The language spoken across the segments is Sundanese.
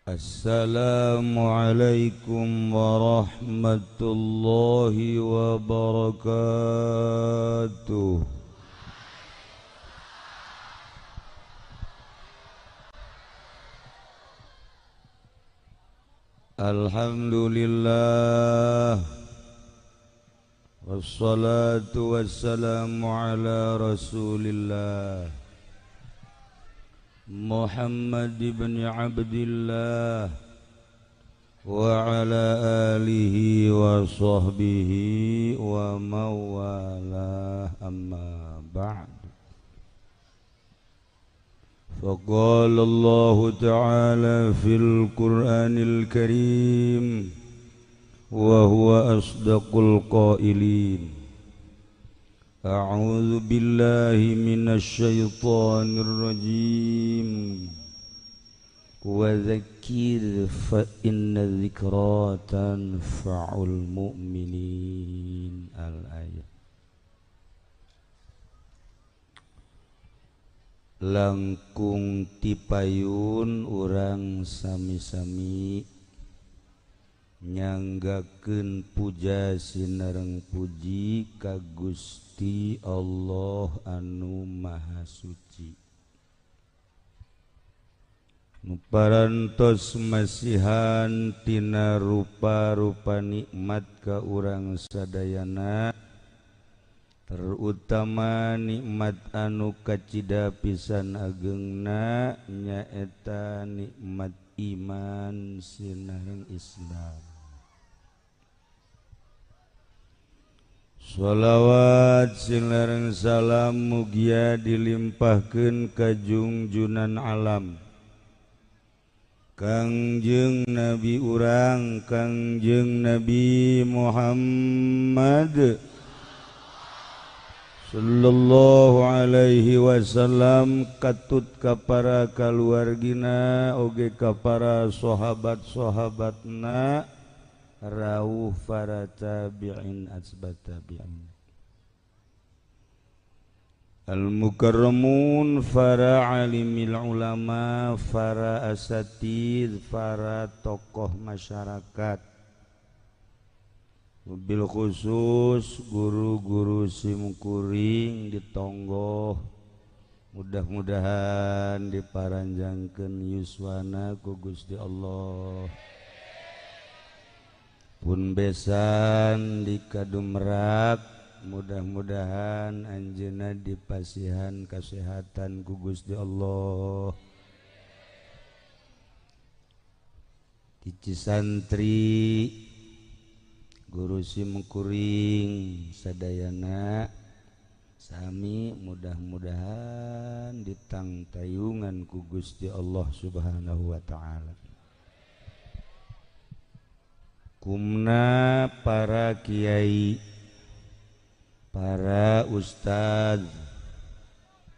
Assalamualaikum warahmatullahi wabarakatuh. Alhamdulillah, wassalatu wassalamu ala rasulillah Muhammad ibn Abdillah wa ala alihi wa sahbihi wa mawalah, amma ba'd. Faqala Allah ta'ala fil Qur'anil Karim wa huwa asdaqul qailin. A'udzu billahi minasy syaithanir rajim. Wa dzakkir fa inna dzikra tanfa'ul mu'minin. Al-ayat. Langkung tipayun urang sami-sami nyanggakeun puja sinareng puji ka Gusti Allah anu Maha Suci. Nu parantos masihan tina rupa-rupa nikmat ka urang sadayana, terutama nikmat anu kacida pisan agengna nyaeta nikmat iman sinareng Islam. Sholawat sinareng salam mugia dilimpahkeun ka jungjunan alam Kangjeng Nabi urang Kangjeng Nabi Muhammad sallallahu alaihi wasallam, katut ka para kaluargina oge ka para sahabat-sahabatna, rawuh para tabi'in asbat tabi'in, al-mukarramun, para alimil ulama, para asatid, para tokoh masyarakat, bil khusus guru-guru simkuring di tonggoh, mudah-mudahan diparanjangkeun yuswana ku Gusti Allah. Pun besan di Kadumrak, mudah-mudahan anjeunna dipasihan kasehatan ku Gusti Allah. Di Cisantri guru simkuring sadayana sami mudah-mudahan ditangtayungan ku Gusti Allah Subhanahu wa ta'ala. Kumna para kiai, para ustad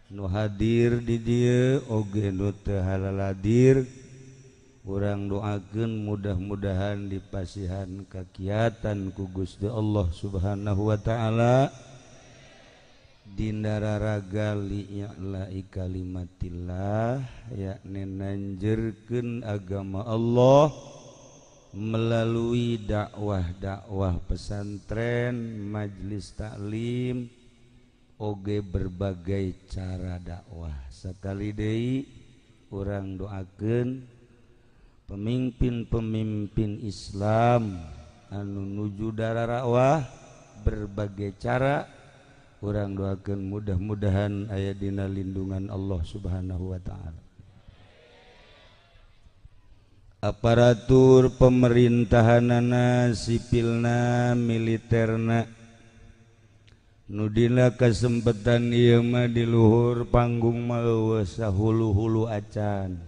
nu hadir di dieu oge nu teu haladir, urang doakeun mudah-mudahan dipasihan kakiatan ku Gusti Allah Subhanahu wa ta'ala, dindararaga li'la'i kalimatillah, yakni nanjerkeun agama Allah melalui dakwah-dakwah pesantren, majelis taklim, oge berbagai cara dakwah. Sekali deui urang doakeun pemimpin-pemimpin Islam anu nuju dararakwah berbagai cara, urang doakeun mudah-mudahan aya dina lindungan Allah Subhanahu wa ta'ala. Aparatur pemerintahanana, sipilna, militerna, nu dina kasempatan ieu mah di luhur panggung mah eueuh sahulu-hulu acan.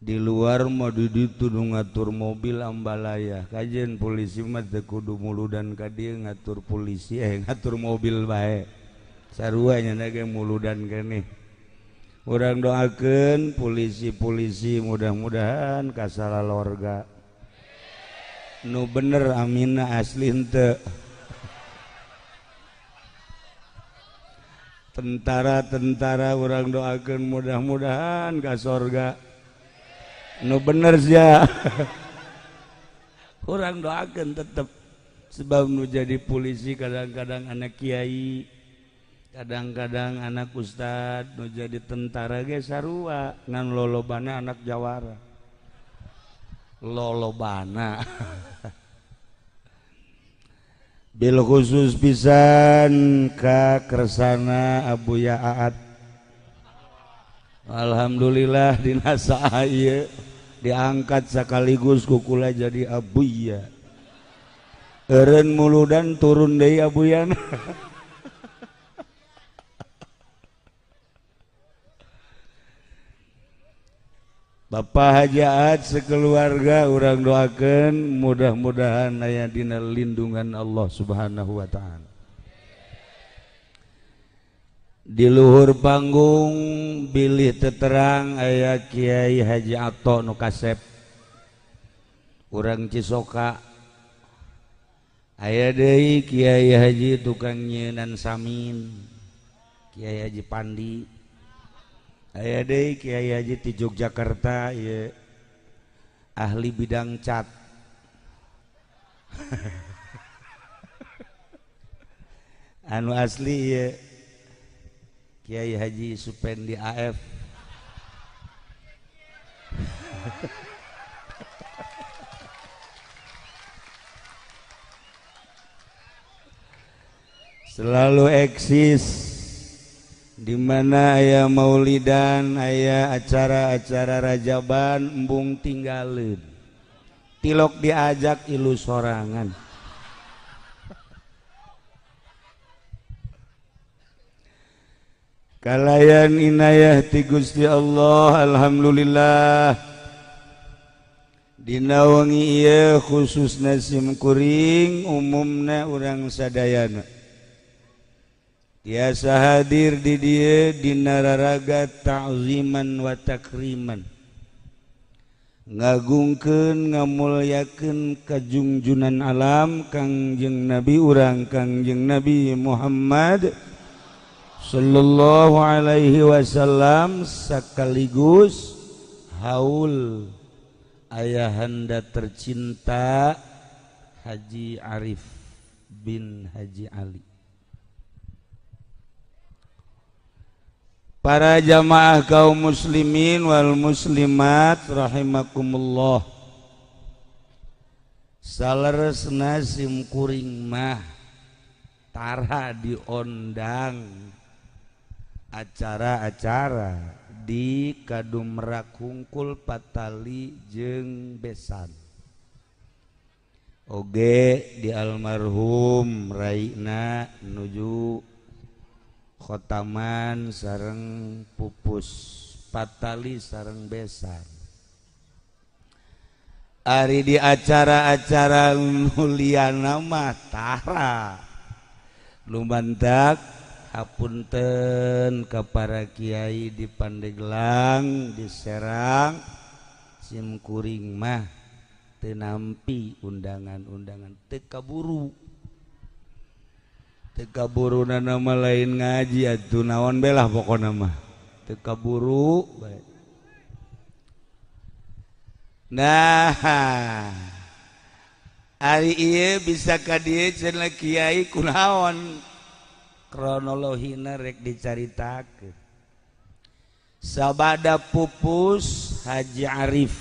Di luar mah di ditu nu ngatur mobil ambalaya, kajen polisi mah teu kudu muludan ka dieu ngatur polisi, ngatur mobil bae. Sarua nya ge muludan keneh. Urang doakeun polisi-polisi mudah-mudahan kasala lorga. Nu bener amina asli henteu. Tentara-tentara urang doakeun mudah-mudahan ka sorga. Nu bener sia. Urang doakeun tetep, sebab nu jadi polisi kadang-kadang anak kiai, kadang-kadang anak ustad. Nu jadi tentara ge sarua, ngan lolobana anak jawara lolobana. Bil khusus pisan ka kersana Abuya Aat, alhamdulillah dina saat ieu diangkat sekaligus kukula jadi Abuya. Eureun muludan turun deui Abuyana. Bapak Haji Aat sekeluarga urang doakeun mudah-mudahan aya dina lindungan Allah Subhanahu wa taala. Di luhur panggung bilih teterang aya Kiai Haji Ato nu kasep urang Cisoka, aya deui Kiai Haji tukang nyieun samin, Kiai Haji Pandi, aya deui Kiai Haji ti Yogyakarta ieu ahli bidang cat. Anu asli ieu Kiai Haji Supendi AF. Selalu eksis di mana aya maulidan, aya acara-acara rajaban, embung tinggalin tilok diajak ilu sorangan. Kalayan inayah ti Gusti Allah, alhamdulillah dina wengi ieu khususna sim kuring, umumna urang sadayana tiasa hadir di dieu dina raraga ta'ziman wa takriman, ngagungkeun ngamulyakeun kajungjunan alam Kangjeng Nabi urang Kangjeng Nabi Muhammad sallallahu alaihi wasallam, sekaligus haul ayahanda tercinta Haji Arif bin Haji Ali. Para jamaah kaum muslimin wal muslimat rahimakumullah, saleresna sim kuring mah tara diondang acara-acara di Kadumrak Hungkul Patali jeung Besan, oge di almarhum Raina nuju khotaman sareng pupus Patali sareng besan. Ari di acara-acara muliana mah tara lumantak. Hapunten ka para kiai di Pandeglang, di Serang, sim kuring mah teu nampi undangan-undangan, teu kaburu. Teu kaburu nama lain ngaji atuh naon belah pokona mah teu kaburu bae. Nah, ari ieu bisa ka dieu cenah kiai kunaon, kronologina rek dicaritakeun. Sabada pupus Haji Arif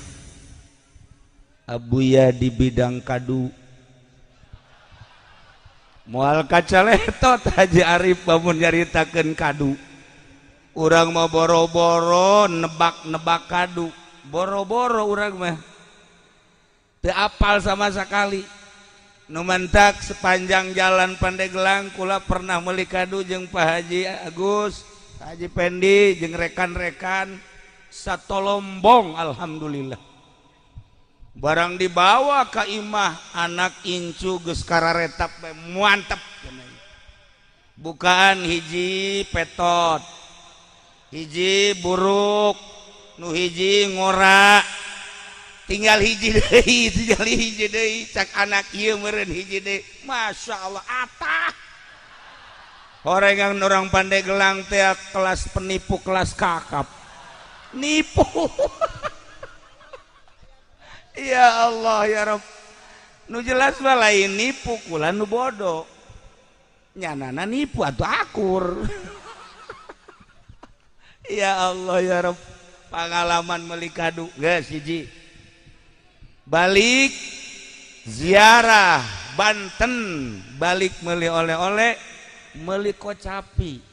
Abuya di bidang kadu, moal kacaletot Haji Arif lamun nyaritakeun kadu. Urang mah boro-boro nebak-nebak kadu, boro-boro urang mah teu apal sama sekali. Nu mantak sepanjang jalan Pandeglang kula pernah meuli kadu jeung Pak Haji Agus, Haji Pendi jeung rekan-rekan satolombong, alhamdulillah. Barang dibawa ka imah anak incu geus kararetap mantep. Bukaan hiji petot, hiji buruk, nu hiji ngora, tinggal hiji deui, tinggal hiji deui, cak anak ieu meureun hiji deui. Masya Allah, atah horengan orang Pandeglang teh kelas penipu kelas kakap, nipu. Ya Allah ya Rob, nu jelas mah lain nipu, kula nu bodoh nyanana nipu atau akur. Ya Allah ya Rob, pengalaman meuli kadu geus hiji, balik ziarah Banten, balik meuli oleh-oleh, meuli kocapi.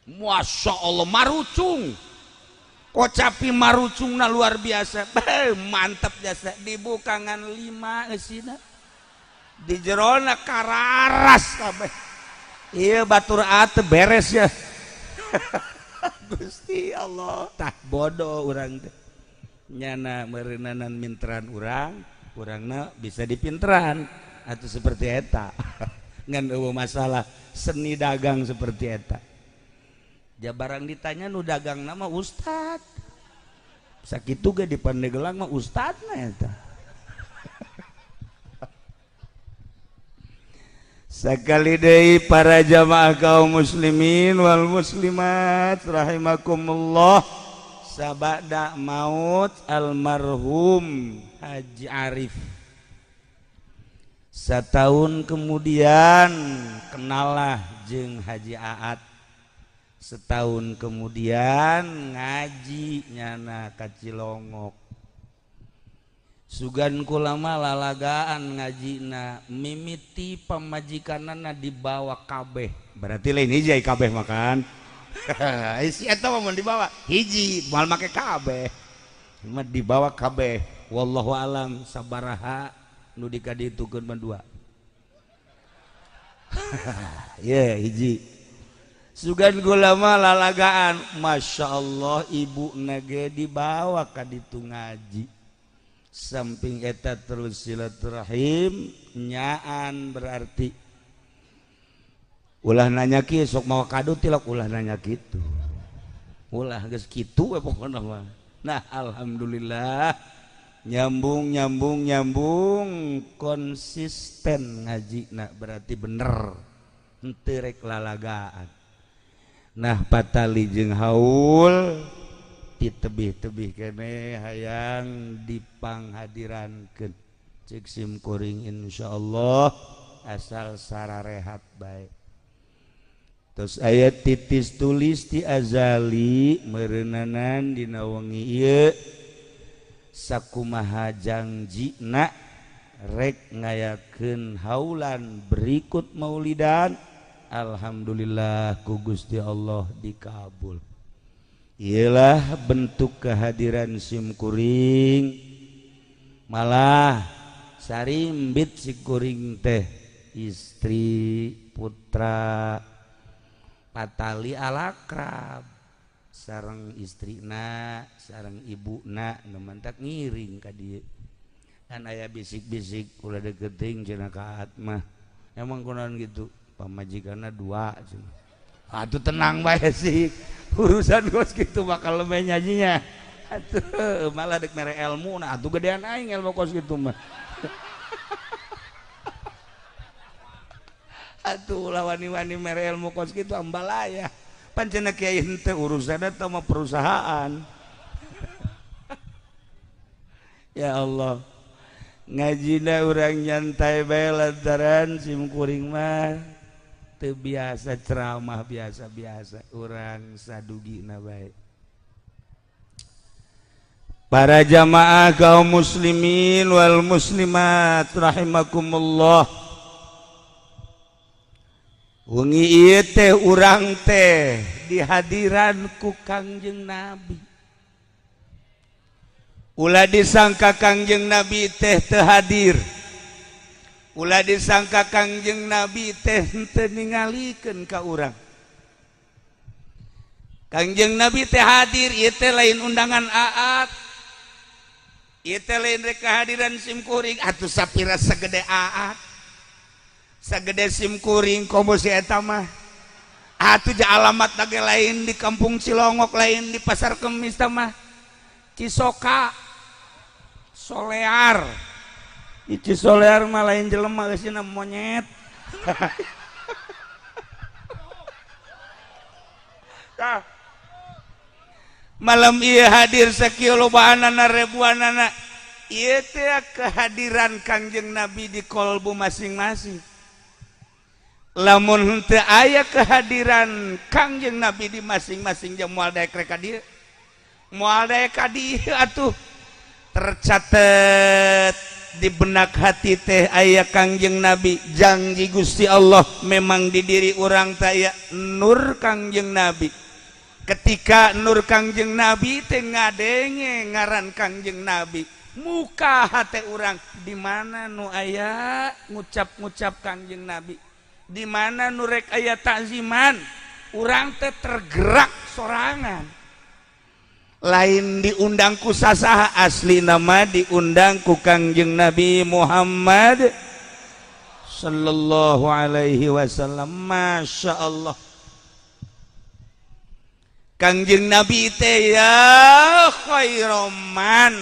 Masya Allah, marucung kocapi, marucungna luar biasa. Beuh, mantap jasa. Dibuka ngan lima eusina, di jerona kararas kabeh. Iya, batur ate beres ya. Gusti Allah, tah bodoh urang teh nyana meureunanan minteran urang, urangna bisa dipinteran atau seperti eta ngan eueuh masalah seni dagang seperti eta. Ja barang ditanya nu dagang nama ustad, sakitu ge di Pandeglang mah ustadna eta. Sekali deui, para jamaah kaum muslimin wal muslimat rahimakumullah, sabada maut almarhum Haji Arif, setahun kemudian kenalah jeung Haji Aat, setahun kemudian ngaji nyana ka Cilongok. Sugan kulama lalagaan ngajina, mimiti pamajikanana dibawa kabeh, berarti lain hiji kabeh makan si eta mah mun dibawa hiji moal make kabeh mah dibawa kabeh. Wallahu alam sabaraha nu dikaditukeun mah dua ye hiji. Sugan gulama lalagaan, Masya Allah, ibu nage dibawa ka ditu ngaji. Samping eta terus silaturahim nyaan, berarti ulah nanya ki sok mau kado tilok, ulah nanya gitu, ulah geus kitu we pokona mah. Nah, alhamdulillah nyambung nyambung nyambung, konsisten ngaji. Nah, berarti bener henteu rek lalagaan. Nah, patali jeung haul ditebih-tebih kene hayang dipanghadirankeun cek sim kuring, insyaallah asal sararehat bae. Terus ayat titis tulis ti azali meureunanan dina wengi ieu sakumaha jangjina rek ngayakeun haulan berikut maulidan, alhamdulillah ku Gusti Allah dikabul. Ialah bentuk kehadiran sim kuring, malah sarimbit si kuring teh, istri, putra, patali alakrab sareng istrina sareng ibuna nu mantak ngiring ka dieu. Kan aya bisik-bisik, ulah deketing cenah ka mah, emang kunaon gitu, pamajikanna dua cenah. Atuh tenang bae sih, urusan kos gitu bakal lebih nyanyinya. Atuh malah dek mere ilmu, nah atuh gedean aing ilmu kos gitu mah. Atuh ulah wani-wani mere ilmu kos gitu, ambalaya. Pancena kiai henteu urusan eta mah perusahaan. Ya Allah, ngajina urang nyantai bae lantaran sim kuring mah teu biasa ceramah, biasa-biasa urang sadugina bae. Para jamaah kaum muslimin wal muslimat rahimakumullah, wengi ieu teh urang teh dihadiran ku Kangjeng Nabi. Ulah disangka Kangjeng Nabi teh teu hadir, ulah disangka Kangjeng Nabi teh teu ningalikeun ka urang. Kangjeng Nabi teh hadir. Ieu teh lain undangan aat, ieu teh lain rek kehadiran sim kuring. Atuh sapira sagede aat, sagede sim kuring, komo si eta mah atuh ja alamat lagi lain di kampung Cilongok, lain di Pasar Kemis mah, Cisoka Solear. Di Cisolear mah lain jelema geus monyet. Tah malam ieu hadir sakieu lobaanana, ribuanana, Ieu teh kehadiran Kangjeng Nabi di kolbu masing-masing. Lamun henteu aya kehadiran Kangjeng Nabi di masing-masing jeung moal daek rek ka dieu, moal daek ka dieu atuh. Tercatat di benak hati teh aya Kangjeng Nabi, janji Gusti Allah memang di diri urang teh aya nur Kangjeng Nabi. Ketika nur Kangjeng Nabi teh ngadenge ngaran Kangjeng Nabi, muka hati urang di mana nu aya ngucap-ngucap Kangjeng Nabi, di mana nu rek aya takziman, urang teh tergerak sorangan, lain diundang ku sasaha, asli nama diundang ku Kangjeng Nabi Muhammad sallallahu alaihi wasallam. Masya Allah, Kangjeng Nabi teh ya khairoman,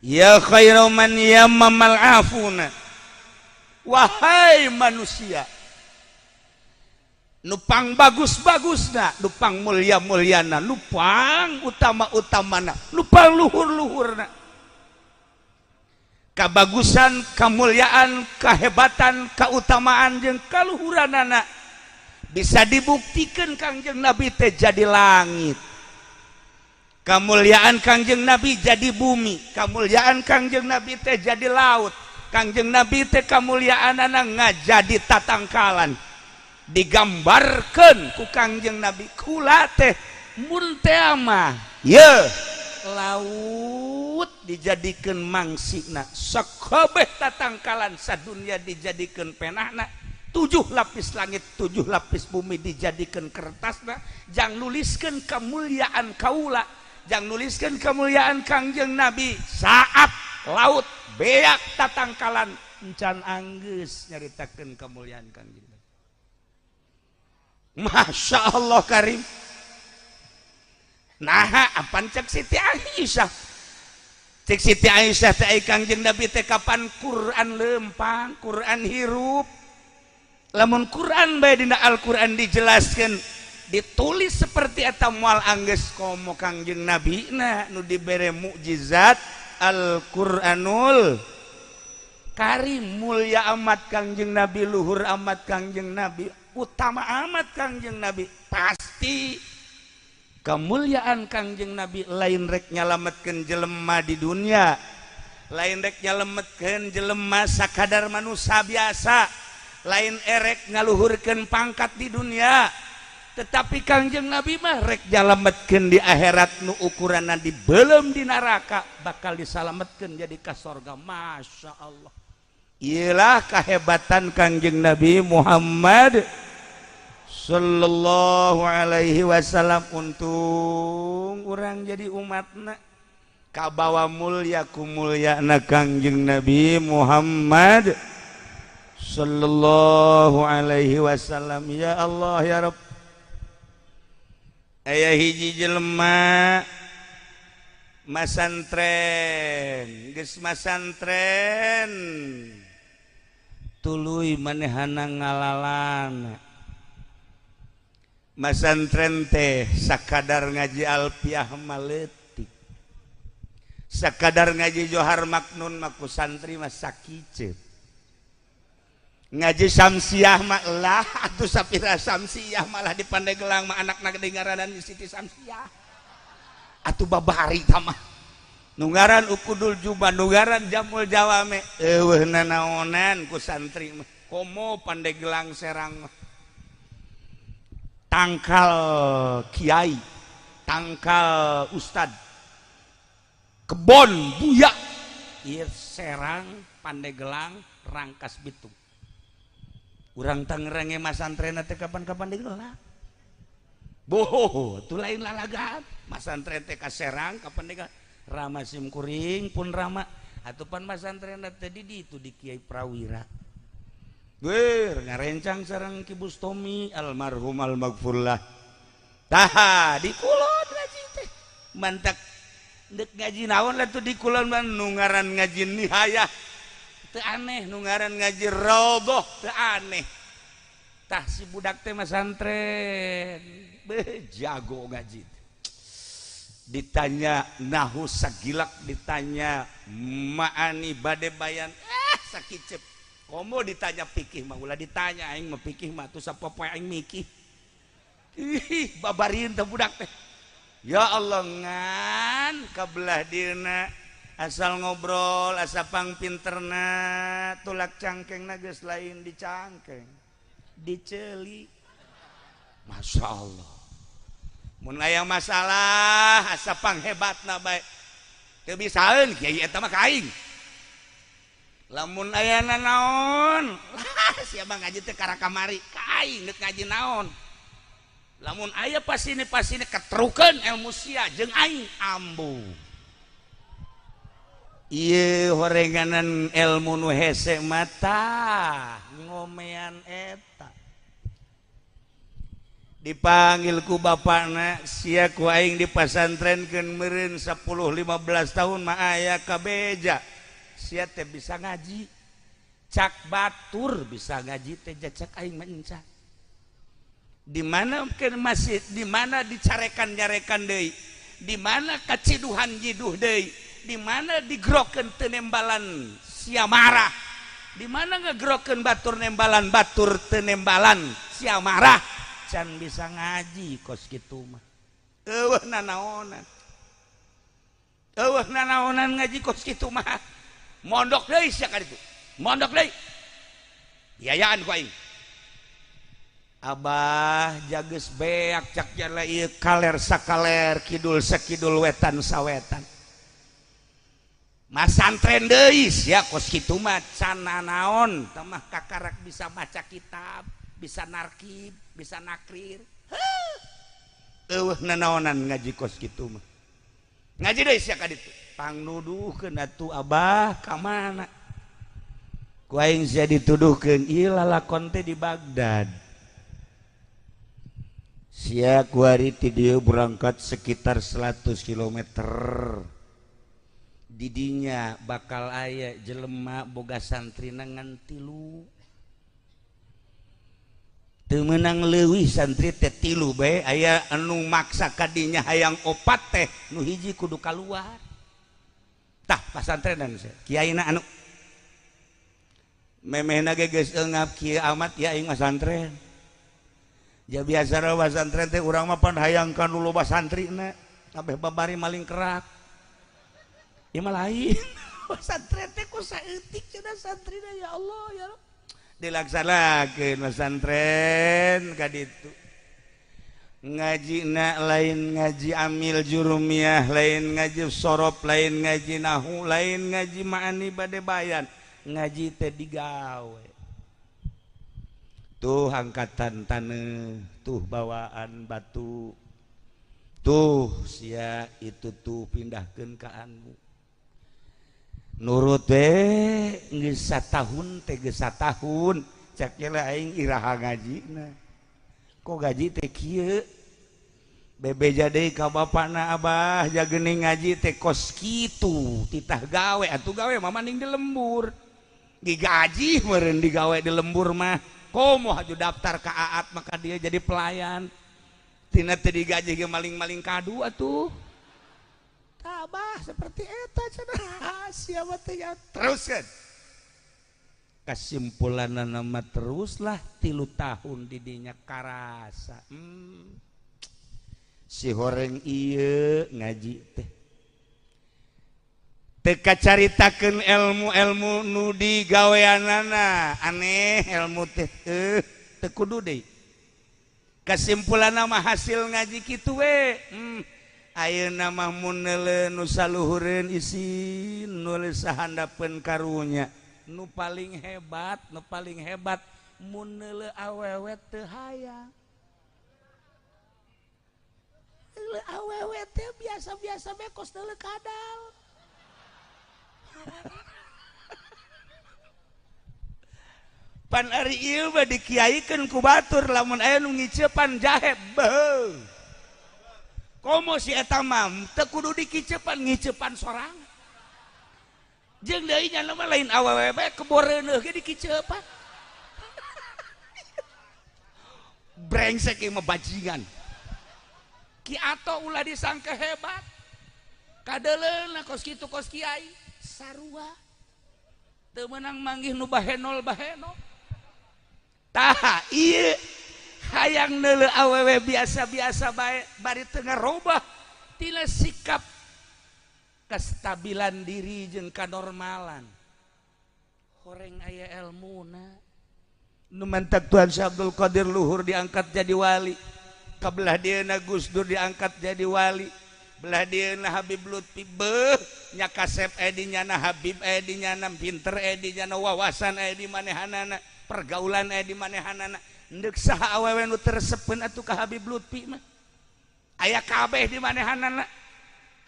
ya khairoman ya mamal afuna. Wahai manusia nupang bagus-bagusna, nupang mulia-muliana, nupang utama-utamana, nupang luhur-luhurna, kabagusan, kemuliaan, kehebatan, keutamaan jeung kaluhuranana bisa dibuktikan Kangjeng Nabi teh jadi langit, kemuliaan Kangjeng Nabi jadi bumi, kemuliaan Kangjeng Nabi teh jadi laut, Kangjeng Nabi teh kemuliaanana ngajadi tatangkalan. Digambarkan ku Kangjeng Nabi, kula teh mun teh mah ye laut dijadikan mangsina, sakabeh tatangkalan sadunya dijadikan penahna, tujuh lapis langit, tujuh lapis bumi dijadikan kertasna jang nuliskan kemuliaan kaula, jang nuliskan kemuliaan Kangjeng Nabi. Saat laut beak tatangkalan encan anggeus nyaritakeun kemuliaan Kangjeng Nabi. Masya Allah Karim. Nah, apaan cek Siti Aisyah? Cek Siti Aisyah teh, Kangjeng Nabi teh kapan Quran lempang, Quran hirup. Lamun Quran bae dina Al-Quran dijelaskan, ditulis seperti eta moal anggeus komo Kangjeng Nabi. Nah, nu dibere mukjizat Al-Qur'anul Karim. Mulia amat Kangjeng Nabi, luhur amat Kangjeng Nabi, utama amat Kangjeng Nabi. Pasti kemuliaan Kangjeng Nabi lain rek nyalametkeun jelema di dunia, lain rek nyalametkeun jelema sakadar manusia biasa, lain erek ngaluhurkeun pangkat di dunia, tetapi Kangjeng Nabi mah rek nyalametkeun di akhirat, nu ukuranna di belum di neraka bakal disalametkeun jadi ka sorga. Masya Allah, iyalah kehebatan Kangjeng Nabi Muhammad sallallahu alaihi wasallam. Untung urang jadi umatna kabawa mulia ku mulyana Kangjeng Nabi Muhammad sallallahu alaihi wasallam. Ya Allah ya Rabb. Aya hiji jelema masantren, geus masantren tuluy manehana ngalalan. Masantren teh sakadar ngaji alfiah maletik, sakadar ngaji Johar Maknun maku santri mah sakiceut, ngaji Samsiah mah lah atuh sapira Samsiah, malah di Pandeglang mah anakna ngaranan Siti Samsiah atuh. Babari tah nu ngaran Ukudul Juba, nu ngaran Jamul Jawame, eueuh nanaonan ku santri mah, komo Pandeglang Serang mah tangkal kiai, tangkal ustad, kebon buya ieu Serang, Pandeglang, Rangkas Bitung. Urang Tangerang ge masantren teh kapan-kapan digelar. Boh, itu lain lalagan. Masantren teh ka Serang, ka Pandeglang. Rama sim kuring pun rama atuh pan masantren teh di ditu di Kiai Prawira. Ger ngarencang sareng Ki Bustomi almarhum almaghfurlah. Tah di kulon ngaji teh. Mantak dek ngaji naon lah tuh di kulon mah, nu ngaran ngaji nihayah teu aneh, nu ngaran ngaji roboh teu aneh. Tah si budak teh masantren, beh, jago ngaji. Ditanya nahu sagilak, ditanya maani bade bayan sakicep. Komo ditanya pikih mah ulah ditanya aing mah pikih mah tuh sapopoe aing mikih. Ih, babarin teh budak teh. Ya Allah ngan kabelah dieuna asal ngobrol asa pangpinterna tulak cangkengna geus lain dicangkeng. Diceli. Masya Allah. Mun aya masalah asa panghebatna bae. Teu bisaeun kiai eta mah ka aing. Lamun aya nanaon, lah sia mah ngaji teh kara kamari, ka aing deuk ngaji naon. Lamun aya pasine-pasine ketrukeun ilmu sia jeung aing ambu. Ieu horenganan ilmu nu hese mata ngomean eta. Dipanggil ku bapakna sia ku aing dipasantrenkeun meureun 10 15 tahun mah aya kabeja. Sia teh bisa ngaji. Cak batur bisa ngaji teh cak aing mah enca. Di mana mungkin masih di mana dicarekan-nyarekan deui, di mana kaciduhan jiduh deui, di mana digrokeun teu nembalan sia marah, di mana ngegrokeun batur nembalan batur teu nembalan sia marah. Can bisa ngaji kos kitu mah. Eueuh nanaonan. Eueuh nanaonan ngaji kos kitu mah. Mondok deui sia ka ditu. Mondok deui. Biayaan ku aing. Abah jages beak cak jala ieu kaler sakaler kidul sakidul wetan sawetan. Masantren deui sia kos kitu mah can nanaon, tah mah kakarak bisa maca kitab, bisa narkib, bisa nakrir. Eueuh nanaonan ngaji kos kitu mah. Ngaji deui sia ka ditu. Pangnuduhkeun atuh abah ka mana? Ku aing sia dituduhkeun ieu lalakon teh di Baghdad. Sia kuari ti dieu berangkat sekitar 100 km. Didinya bakal aya jelema boga santrina ngan 3. Teu meunang leuwih santri teh 3 bae aya anu maksa kadinya hayang 4 teh nu hiji kudu kaluar. Tah pasantrenan sia kiaina anu memehna ge geus eungap kieu amat ya aing masantren. Ja biasa pasantren teh urang mah pan hayang ka nu loba santrina kabeh babari maling kerak. Ieu mah lain. Pasantren teh ku saeutik cenah santrina ya Allah ya Rabb. Dilaksanakeun pesantren ka ditu. Ngajina lain ngaji amil jurumiyah, lain ngaji sorof, lain ngaji nahu, lain ngaji ma'ani bade bayan. Ngaji teh digawe. Tuh angkatan taneuh, tuh bawaan batu. Tuh sia itu tuh pindahkeun ka anu. Nurut we geus satahun teh geus satahun cak lah aing iraha ngajina. Kok gaji teh kieu? Bebeja deui ka bapakna abah jageuning ngaji teh kos kitu titah gawe atuh gawe mah mending di lembur. Digaji meureun digawe di lembur mah. Komo haju daftar ka Aat maka dia jadi pelayan. Tina teh digaji ge maling-maling kadu atuh. Tabah seperti eta cenah siapa teh ya terus kan. Kesimpulan nama teruslah 3 tahun didinya karasa. Si horeng ieu ngaji teh. Teu kacaritakeun ilmu-ilmu nu digaweanana aneh ilmu teh teu kudu deui. Kesimpulan nama hasil ngaji kitu we. Ayeuna mah mun neuleuh nu saluhureun isin nulis sahandapeun karunya. Nu paling hebat, nu paling hebat mun neuleuh awewe teu hayang. Neuleuh awewe teh biasa-biasa bae kos neuleuh kadal. Pan ari ieu mah dikiaikeun ku batur lamun aya nu ngicepan jahe beuh. Komo si eta mah teu kudu dikicepan ngicepan sorang. Jeung deui nya mah lain awewe bae keboreuneuh ge dikicepan. Brengsek ieu mah bajingan. Ki Ato ulah disangka hebat. Kadeleuna kos kitu kos kiai sarua. Teu meunang manggih nu bahenol bahenol. Tah ieu hayang neuleu awewe biasa-biasa bae bari teu ngarobah tina sikap kestabilan diri jeung kanormalan. Horeng aya elmuna. Nu mantak Tuhan Syekh Abdul Qadir luhur diangkat jadi wali. Kabelah dieuna Gus Dur diangkat jadi wali. Belah dieuna Habib Lutfi beuh nya kasep aya di nyana, Habib aya di nyana, pinter aya di nyana, wawasan aya di manehanana, pergaulan aya di manehanana. Endek saha awewe nu teu resepeun atuh ka Habib Lutfi mah. Aya kabeh di manehanana.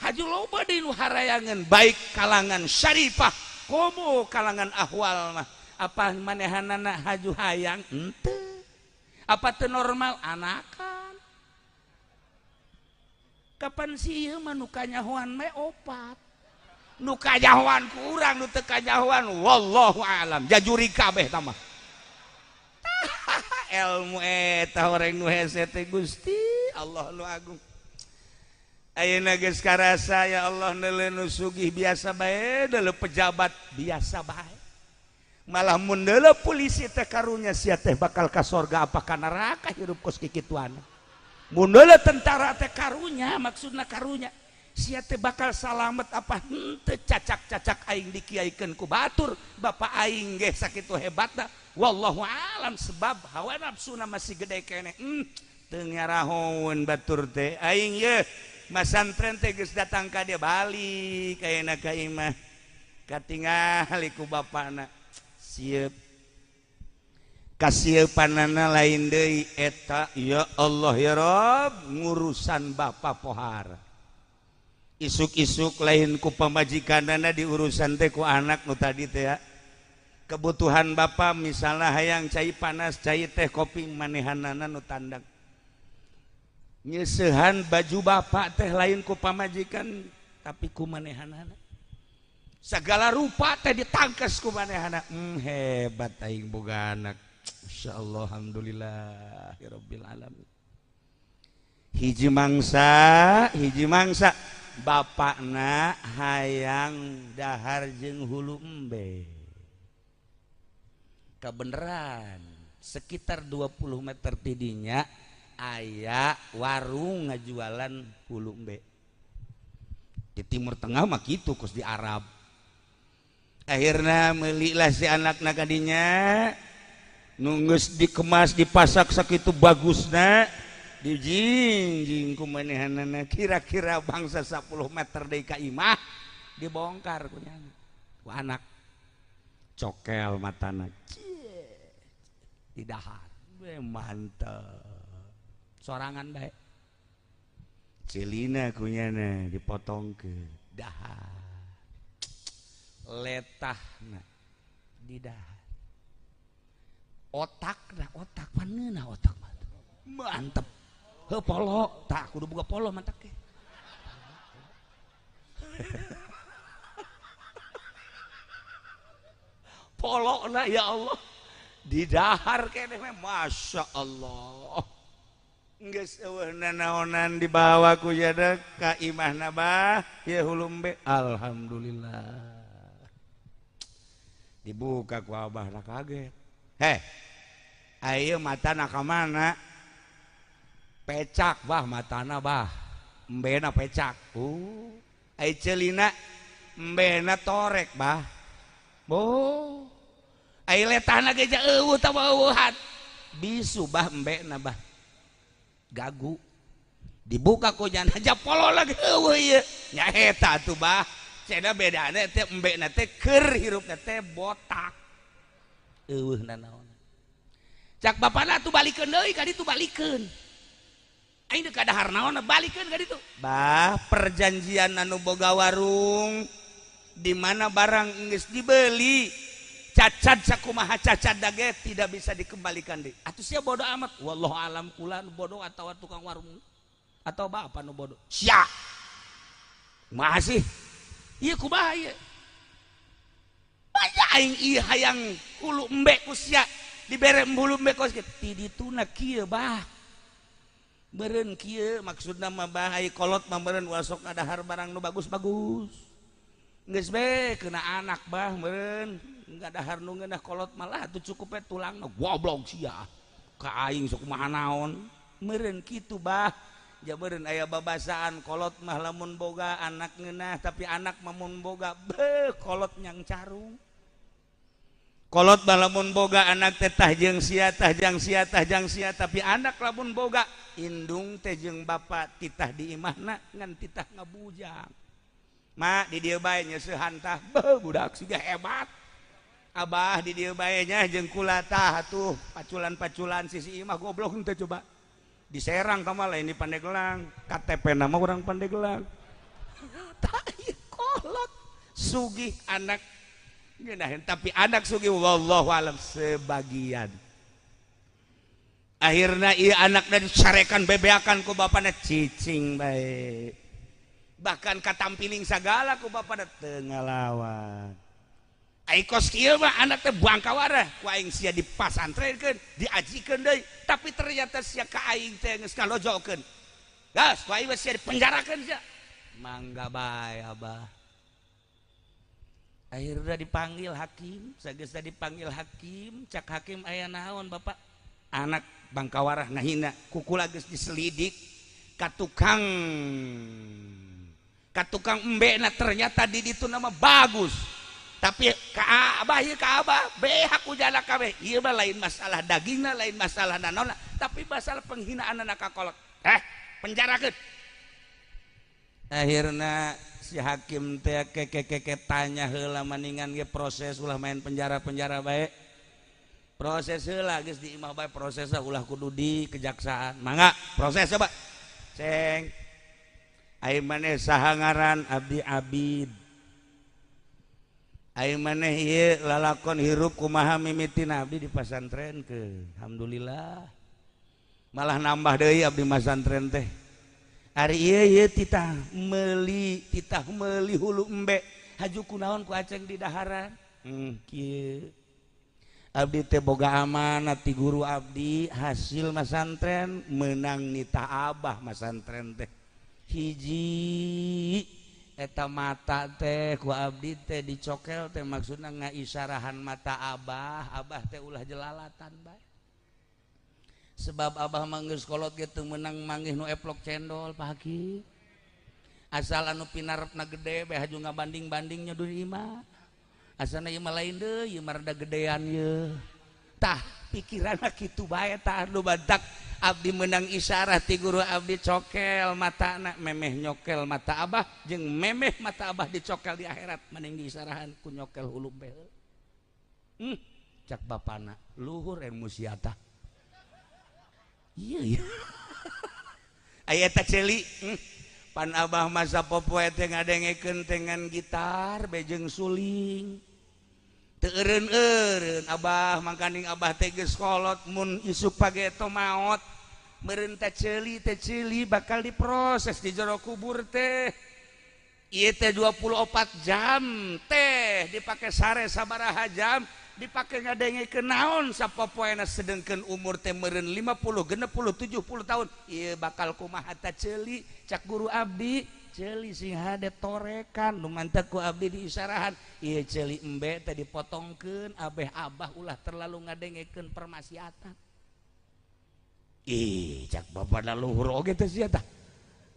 Haju loba deui nu harayangeun baik kalangan syarifah komo kalangan ahwal mah. Apa manehanana haju hayang henteu. Apa teu normal anakan. Kapan sih ieu mah nu kanyahoan mah opat. Nu kanyahoan ku urang, nu teu kanyahoan wallahu alam. Jajuri kabeh tah mah. Ilmu eta horeng nu hese teh Gusti Allah nu agung. Ayeuna geus karasa ya Allah neuleu nu sugih biasa bae, neuleu pejabat biasa bae. Malah mun neuleu polisi teh karunya sia teh bakal ka sorga apa ka neraka hirup kos kikituan. Mun neuleu tentara teh karunya, maksudna karunya sia teh bakal salamet apa henteu, cacak-cacak aing dikiaikeun ku batur, bapak aing ge sakitu hebatna wallahu alam sebab hawa nafsuna masih gede keneh. Teu ngarahoeun batur teh aing ye masantren teh geus datang ka dia balik ayeuna ka imah katingali ku bapana sieup kasiepanana lain deui eta ya Allah ya Rob ngurusan bapa pohara isuk-isuk lain ku pamajikanana diurusan teh ku anak nu tadi teh ya. Kebutuhan bapa misalnya hayang cai panas, cai teh, kopi, manehanana nu tandang. Nyeusehan baju bapak teh lain ku pamajikan tapi ku manehanana. Segala rupa teh ditangkes ku manehana. Hebat aing boga anak. Insyaallah alhamdulillahirabbil alamin. Hiji mangsa bapakna hayang dahar jeung hulu embe. Kebeneran sekitar 20 meter tidinya aya warung ngajualan hulu embe. Di Timur Tengah mah kitu kos di Arab. Akhirnya melilah si anak kadinya nunggus dikemas dipasak sakitu bagusna dijingjing ku manehanana kira-kira bangsa 10 meter deui ka imah dibongkar ku nyana ku anak cokel matana didahar. Mantep sorangan bae celina kunyana dipotong ke dahar letahna didahar otakna otak paneuna otak mantep heuh polo tak kudu boga polo mantap ke. Polona ya Allah didahar keneh Masya Allah geus eueuh nanaonan dibawa ku jada ka imahna bah ieu hulumbe alhamdulillah dibuka ku abahna kaget heh ayeuna matana ka mana pecak bah matana bah embena pecak ai ceulina embena torek bah oh ai letahna ge eueuh tah eueuhan bisu bah embena bah gagu dibuka ku jana japolo lagi eueuh ieu nya eta atuh bah cenah bedana teh embena teh keur hirupna teh botak eueuh nanaon cak bapana atuh balikeun deui ka ditu balikeun aing deuk kadahar naon balikeun ka ditu bah perjanjian anu boga warung di mana barang geus dibeli cacat sakumaha cacat dage tidak bisa dikembalikan deui atuh sia bodoh amat wallahu alam kula nu bodoh atawa tukang warung atau bapak nu bodoh sia kumaha sih ieu kumaha ieu banyak aing ieu hayang hulu embe ku sia dibere hulu embe kos kitu ti dituna kieu bah Meureun kieu maksudna mah bah ai kolot mah meureun wasok ngadahar barang nu bagus-bagus. Geus be kena anak bah meureun ngadahar nu ngeunah kolot malah atuh cukup we tulangna goblok sia. Ka aing sok kumaha naon. Meureun kitu bah. Ja meureun aya babasaan kolot mah lamun boga anak ngeunah tapi anak mah mun boga beuh kolot nyang carung. Kolot mah lamun boga anak teh tah jeung sia tah jang sia tah jang sia tapi anak lamun boga indung teh jeung bapa titah di imahna ngan titah ngabujang. Ma di dieu bae nyeusehan tah beuh budak siga hebat. Abah di dieu bae nya jeung kula tah atuh paculan-paculan sisi imah goblok teh coba. Diserang ka mah lain di Pandeglang, KTP nama urang Pandeglang. Tah ieu kolot sugih anak ngeunaheun tapi anak sugih wallahu alam sebagian. Akhirna ieu anakna dicarekan bebeakan ku bapana cicing bae. Bahkan katampiling sagala ku bapana teu ngalawan. Ai kos kieu mah anak teh bangkawarah ku aing sia dipasantrenkeun, diajikeun deui, tapi ternyata sia ka aing teh geus ngalojokeun. Gas, ku aing mah sia dipenjarakeun sia. Mangga bae abah. Akhirna dipanggil hakim, sageusna dipanggil hakim, cak hakim aya naon bapak? Anak bangkawarah ngahina, kukula geus diselidik ka tukang embena ternyata di ditu nama bagus. Tapi ka abah ieu ka abah beak ujana kabeh. Ieu mah lain masalah dagingna, lain masalah nanaonna, tapi masalah penghinaan anak ka kolot. Penjarakeun. Akhirna si hakim teh keke tanya heula maningan ge proses ulah main penjara-penjara bae. Proses heula geus di imah bae prosesna ulah kudu di kejaksaan. Mangga proses coba. Ceng. Ai maneh saha ngaran abdi Abid. Ai maneh ieu lalakon hirup kumaha mimitina abdi di pasantrenkeun. Alhamdulillah. Malah nambah deui abdi masantren teh. Ari ieu ieu titah meuli hulu embe haju kunaon ku aceng di daharan. Kieu. Abdi teh boga amanat ti guru abdi hasil masantren menang nita abah masantren teh. Hiji eta mata teh ku abdi teh dicokel teh maksudna ngaisarahan mata abah, abah teh ulah jelalatan bae. Sebab abah mah geus kolot ge teu meunang manggih nu eplok cendol Pak Hakim. Asal anu pinarepna gede bae haju ngabanding-bandingnya di imah. Asana ieu mah lain deui, ieu mah rada gedean ieu. Tah pikiranna kitu bae tah nu badak abdi menang isyarah ti guru abdi cokel matana memeh nyokel mata abah jeung memeh mata abah dicokel di akhirat mending diisyarahan ku nyokel hulu bae. Cak bapana luhur ilmu sia tah. Iya iya. Aya eta ceuli. Pan abah masa popoe teh ngadengekeun dengan gitar bejeng suling. Teu eureun-eureun abah mangkaning abah teh geus kolot mun isuk pageto maot. Meureun teh ceuli bakal diproses di jero kubur teh. Ieu teh 24 jam teh dipake sare sabaraha jam dipake ngadengekeun naon sapopoena sedengkeun umur teh meureun 50, 60, 70 tahun. Ieu bakal kumaha ta ceuli cak guru abdi ceuli sing hade torekan nu mantak ku abdi diisyarahan ieu ceuli embe teh dipotongkeun abeh abah ulah terlalu ngadengekeun permaksiatan. Ih cak bapana luhur oge teh sia tah.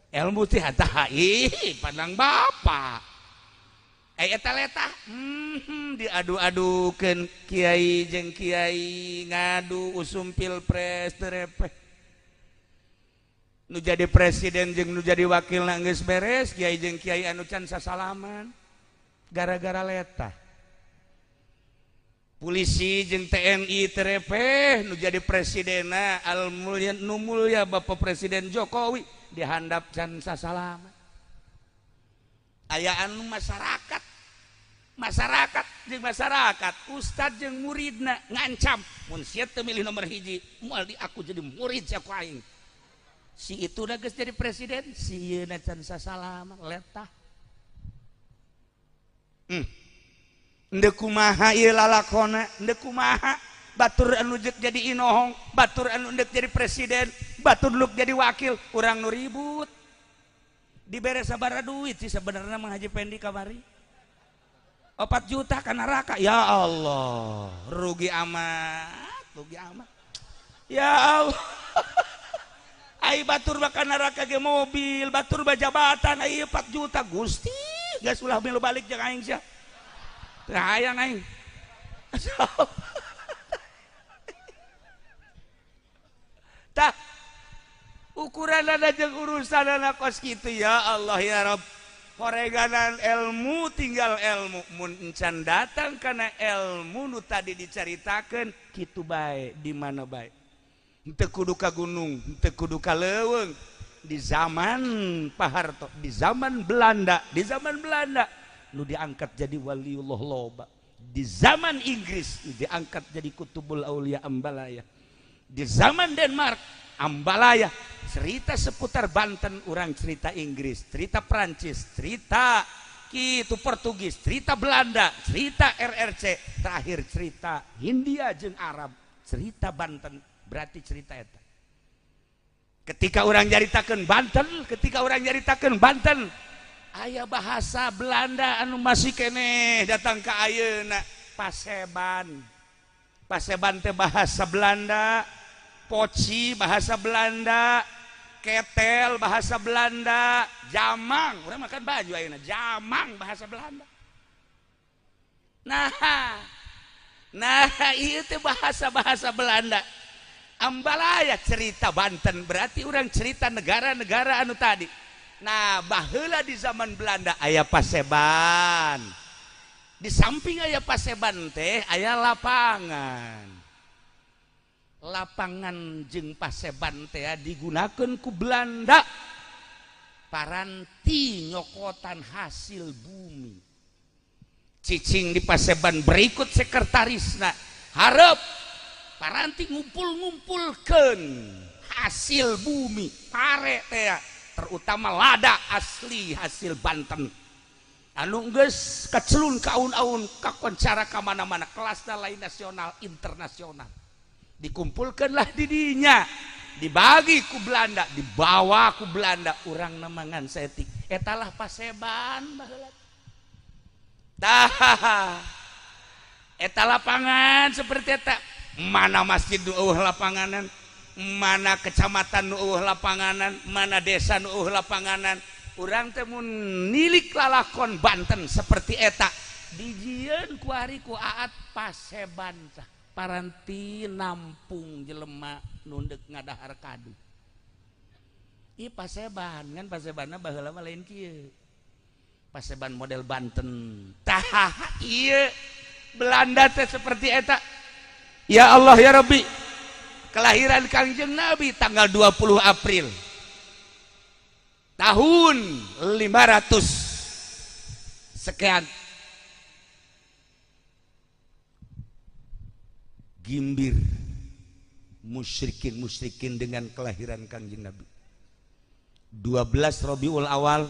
Ilmu teh tah ih pandang bapa. Eta letah diadu-adukeun kiai jeung kiai ngadu usum pilpres teu repeh. Nu jadi presiden jeung nu jadi wakilna geus beres, kiai jeung kiai anu can sasalaman gara-gara letah. Polisi jeung TNI teu repeh, nu jadi presidenna al mulya nu mulya Bapak Presiden Jokowi dihandap can sasalaman. Aya anu masyarakat jeung masyarakat ustad jeung muridna ngancam mun sia teu milih nomor hiji moal di aku jadi murid sia ku aing. Si itu geus jadi presiden si ieu na can sasalaman letah. Endeu kumaha ieu lalakona, endeu kumaha Batur anu dek jadi inohong, batur anu dek jadi presiden, batur nu jadi wakil, urang nu ribut. Dibere sabaraha duit sih sebenarnya Mang Haji Pendi kamari? 4 juta ka neraka. Ya Allah, rugi amat, rugi amat. Ya Allah. Ai batur mah ka neraka ge mobil, batur mah jabatan, ai 4 juta Gusti. Geus ulah milu balik jeung aing sia. Teu hayang aing. Tah ukuranana jeung urusanana kos kitu ya Allah ya Rabb. Horeganan ilmu tinggal ilmu mun encan datang kana ilmu nu tadi dicaritakeun kitu bae di mana bae. Henteu kudu ka gunung, henteu kudu ka leuweung. Di zaman Pak Harto, di zaman Belanda, di zaman Belanda nu diangkat jadi waliullah loba. Di zaman Inggris nu diangkat jadi kutubul aulia Ambalaya. Di zaman Denmark Ambalaya. Cerita seputar Banten orang cerita Inggris, cerita Prancis, cerita kitu Portugis, cerita Belanda, cerita RRC, terakhir cerita Hindia jeung Arab, cerita Banten berarti cerita eta. Ketika orang nyaritakeun Banten, ketika orang nyaritakeun Banten, aya bahasa Belanda anu masih keneh datang ka ayeuna, Paseban. Paseban teh bahasa Belanda, poci bahasa Belanda, ketel bahasa Belanda, jamang, urang makan baju ayeuna, jamang bahasa Belanda. Nah, nah ieu teh bahasa-bahasa Belanda. Ambalaya cerita Banten berarti orang cerita negara-negara anu tadi. Nah, baheula di zaman Belanda aya Paseban. Di samping aya Paseban teh aya lapangan. Lapangan jeung Paseban teh digunakeun ku Belanda paranti nyokotan hasil bumi. Cicing di Paseban berikut sekretarisna hareup paranti ngumpul-ngumpulkeun hasil bumi pare teh terutama lada asli hasil Banten anu geus kacelun ka aun-aun kakoncara ka mana-mana kelasna lain nasional internasional dikumpulkanlah di dinya dibagi ku Belanda dibawa ku Belanda urang namangan setik etalah Paseban baheula tah eta lapangan seperti eta. Mana masjid nu eueuh lapanganan, mana kecamatan nu eueuh lapanganan, mana desa nu eueuh lapanganan. Urang teh mun nilik lalakon Banten seperti eta dijieun ku ari ku Aat Paseban tah paranti nampung jelema nu deuk ngadahar kadu. Ieu Paseban kan Pasebanna baheula mah lain kieu. Paseban model Banten. Tah ieu Belanda teh seperti eta. Ya Allah ya Rabbi, kelahiran Kangjeng Nabi tanggal 20 April tahun 500 sekian. Gimbir musyrikin-musyrikin dengan kelahiran Kangjeng Nabi. 12 Rabiul Awal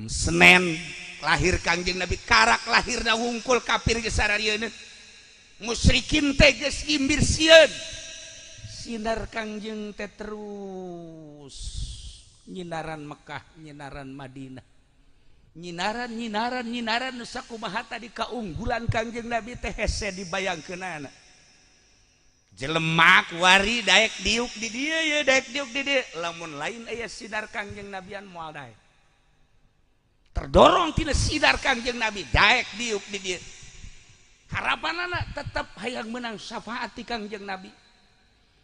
Senin lahir Kangjeng Nabi, karak lahirna wungkul kafir geus sararieun. Musyrikin teh geus gimbir sieun. Sinar Kangjeng teh terus nyinaran Mekah, nyinaran Madinah. Nyinaran nyinaran nyinaran nu sakumaha tadi kaunggulan Kangjeng Nabi teh hese dibayangkeunana. Jelema kuari daek diuk di dieu ye daek diuk di dieu. Lamun lain aya sinar Kangjeng Nabian moal daek. Terdorong tina sinar Kangjeng Nabi daek diuk di dieu. Harapanana tetap hayang menang syafaat ti Kangjeng Nabi.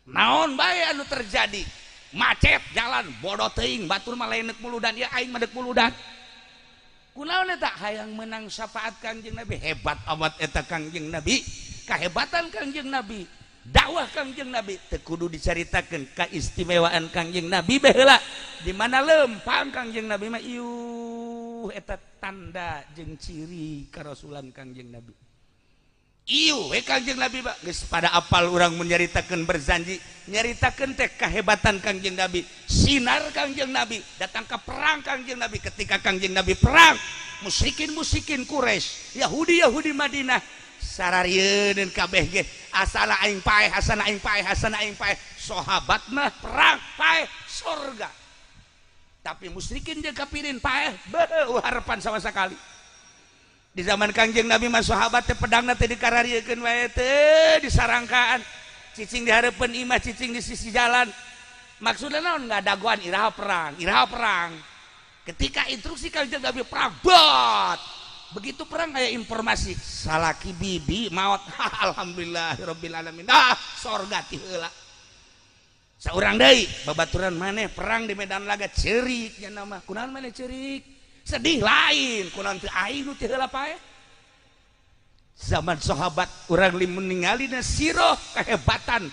Naon bae anu terjadi? Macet jalan bodoh teuing batur mah lain deuk muludan ya aing mah deuk muludan. Kunaon eta hayang menang syafaat Kangjeng Nabi? Hebat amat eta Kangjeng Nabi. Kahebatan Kangjeng Nabi, dakwah Kangjeng Nabi teu kudu dicaritakeun kaistimewaan Kangjeng Nabi baheula. Di mana lempang Kangjeng Nabi mah iuh eta tanda jeung ciri karasulan Kangjeng Nabi. Ieu we Kangjeng Nabi mah geus pada apal urang mun nyaritakeun berzanji, nyaritakeun teh kahebatan Kangjeng Nabi, sinar Kangjeng Nabi, datang ke perang Kangjeng Nabi. Ketika Kangjeng Nabi perang, musyrikin-musyrikin Quraisy, Yahudi-Yahudi Madinah Sararieun kabeh ge asana aing paeh, asana aing paeh, asana aing paeh. Sahabat mah perang paeh surga, tapi musyrikin jeung kafirin paeh beuh harapan sama sekali. Di zaman Kangjeng Nabi mah sahabat teh pedangna teh dikarariekeun wae teh, disarangkaan, cicing di hareupeun imah, cicing di sisi jalan. Maksudnya naon? Ngadagoan iraha perang, iraha perang. Ketika instruksi Kangjeng Nabi perang, bot begitu perang kayak informasi salaki bibi maut. Alhamdulillahirabbil alamin, ah, sorga ti heula. Saurang deui babaturan maneh perang di medan laga, ceurik nya nama. Kunaon maneh ceurik sedih? Lain kunaon teu aing nu ti heula paeh. Zaman sahabat urang limun ningali na siroh kehebatan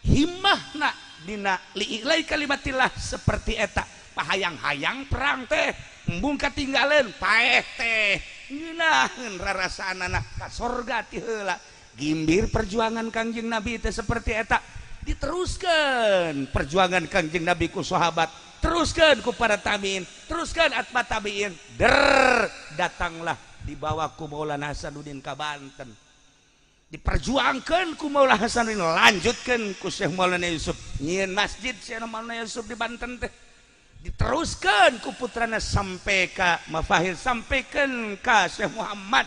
himmahna dina li'ilai kalimatillah seperti eta. Pahayang-hayang perang teh embung katinggaleun, paeh teh ngeunaheun rarasaanana ka sorga ti heula. Gimbir perjuangan Kangjeng Nabi teh seperti eta. Diteruskan perjuangan Kangjeng Nabi ku sahabat, teruskan ku para tabiin, teruskan atba tabiin, der datanglah dibawa ku Maulana Hasanuddin ka Banten, diperjuangkan ku Maulana Hasanuddin, lanjutkan ku Syekh Maulana Yusuf, nyieun masjid Syekh Maulana Yusuf di Banten teh, diteruskan ku putrana sampai ka Mafahir, sampaikan ka Syekh Muhammad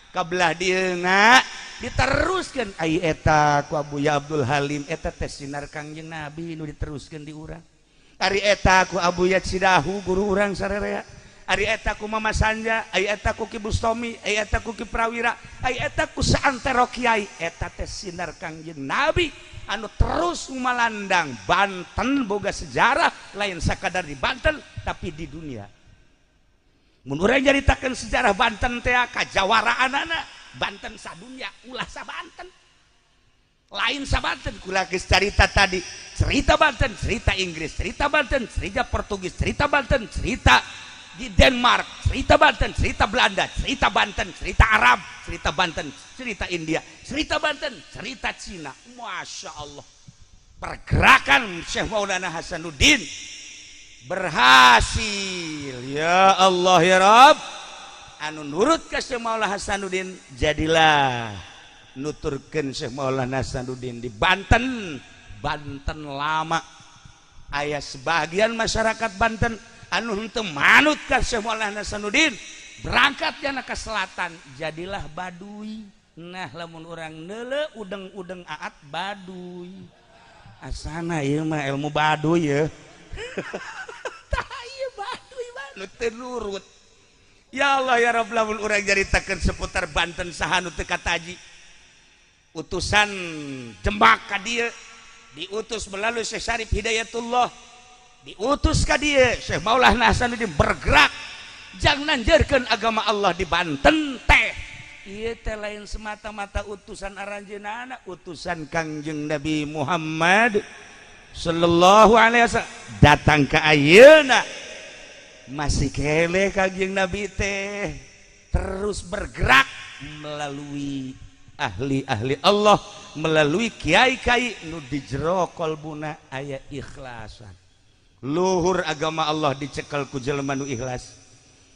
kabelah dieuna, diteruskan ai eta ku Abuya Abdul Halim. Eta teh sinar Kangjeng Nabi nu diteruskan di urang. Ari eta ku Abuya Cidahu, guru urang sarerea. Ari eta ku Mama Sanja, ari eta ku Ki Bustomi, ari eta ku Ki Prawira, ari eta ku saantero kiai. Eta teh sinar Kangjeng Nabi anu terus malandang. Banten boga sejarah lain sakadar di Banten, tapi di dunia. Mun urang nyaritakeun sejarah Banten teh kajawaraanana Banten sadunya, ulah sa Banten, lain sa Banten. Kula geus carita tadi, cerita Banten, cerita Inggris, cerita Banten, cerita Portugis, cerita Banten, cerita di Denmark, cerita Banten, cerita Belanda, cerita Banten, cerita Arab, cerita Banten, cerita India, cerita Banten, cerita Cina. Masya Allah, pergerakan Syekh Maulana Hasanuddin berhasil. Ya Allah ya Rabb, anu nurut ke Syekh Maulana Hasanuddin, jadilah nuturkeun Syekh Maulana Hasanuddin di Banten. Banten lama aya sebagian masyarakat Banten anu henteu manut ka Syekh Maulana Hasanuddin, berangkat jana ke selatan, jadilah Baduy. Nah, lamun urang neule udeng-udeng aat Baduy, asana ieu mah ilmu Baduy ya. Tah, ieu Baduy nu teu nurut. Ya Allah ya Rabb, lamun urang nyaritakeun seputar Banten, saha nu teu kataji? Utusan Demak ka dieu diutus melalui Syekh Syarif Hidayatullah, diutus ka dieu. Syekh Maulana Hasanuddin bergerak jang nanjeurkeun agama Allah di Banten teh. Ieu teh lain semata-mata utusan aranjeunana, utusan Kangjeng Nabi Muhammad sallallahu alaihi wasallam. Datang ke ayeuna masih keneh Kangjeng Nabi teh terus bergerak melalui ahli-ahli Allah, melalui kiai-kiai nu di jero kolbuna aya ikhlasan. Luhur agama Allah dicekel ku jelema nu ikhlas,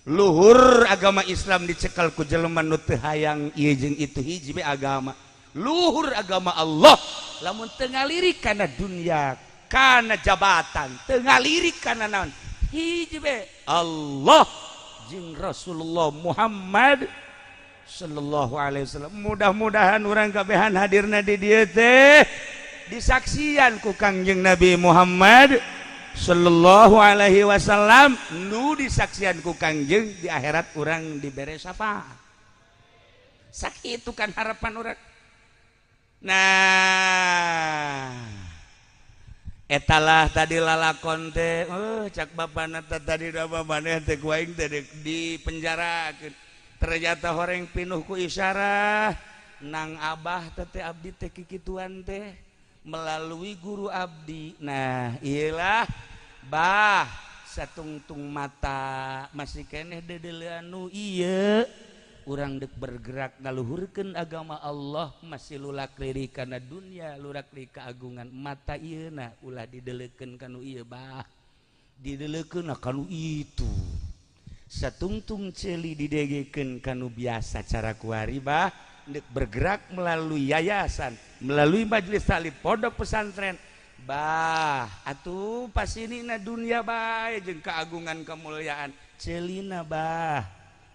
luhur agama Islam dicekel ku jelema nu teu hayang ieu jeung itu, hiji be agama. Luhur agama Allah lamun teu ngalirik kana dunia, kana jabatan, teu ngalirik kana naon, hiji be, Allah jeung Rasulullah Muhammad sallallahu alaihi wasallam. Mudah-mudahan urang kabehan hadirna di dieu teh disaksian ku Kangjeng Nabi Muhammad sallallahu alaihi wasallam, nu disaksian ku Kangjeng di akhirat urang dibere syafaat. Sakitu kan harapan urang. Nah, etalah tadi lalakon teh. Oh, cak bapana tadi da maneh teh ku aing teh di penjarakeun. Ternyata horeng pinuh ku isyarah nang abah teh, abdi teh kikituan teh melalui guru abdi. Nah, iyalah bah, satungtung mata masih keneh dedelean nu ieu. Urang dek bergerak ngaluhurkeun agama Allah masih lulak lirik kana dunia, lurak lirik keagungan. Mata ieu na ulah didelekeun kanu ieu bah, didelekeun kanu itu. Satungtung ceuli didegekeun kanu biasa cara kuari bah. Ndek bergerak melalui yayasan, melalui majelis taklim, pondok pesantren. Bah, atuh pas ini na dunia bae jeung keagungan kemuliaan. Celina bah,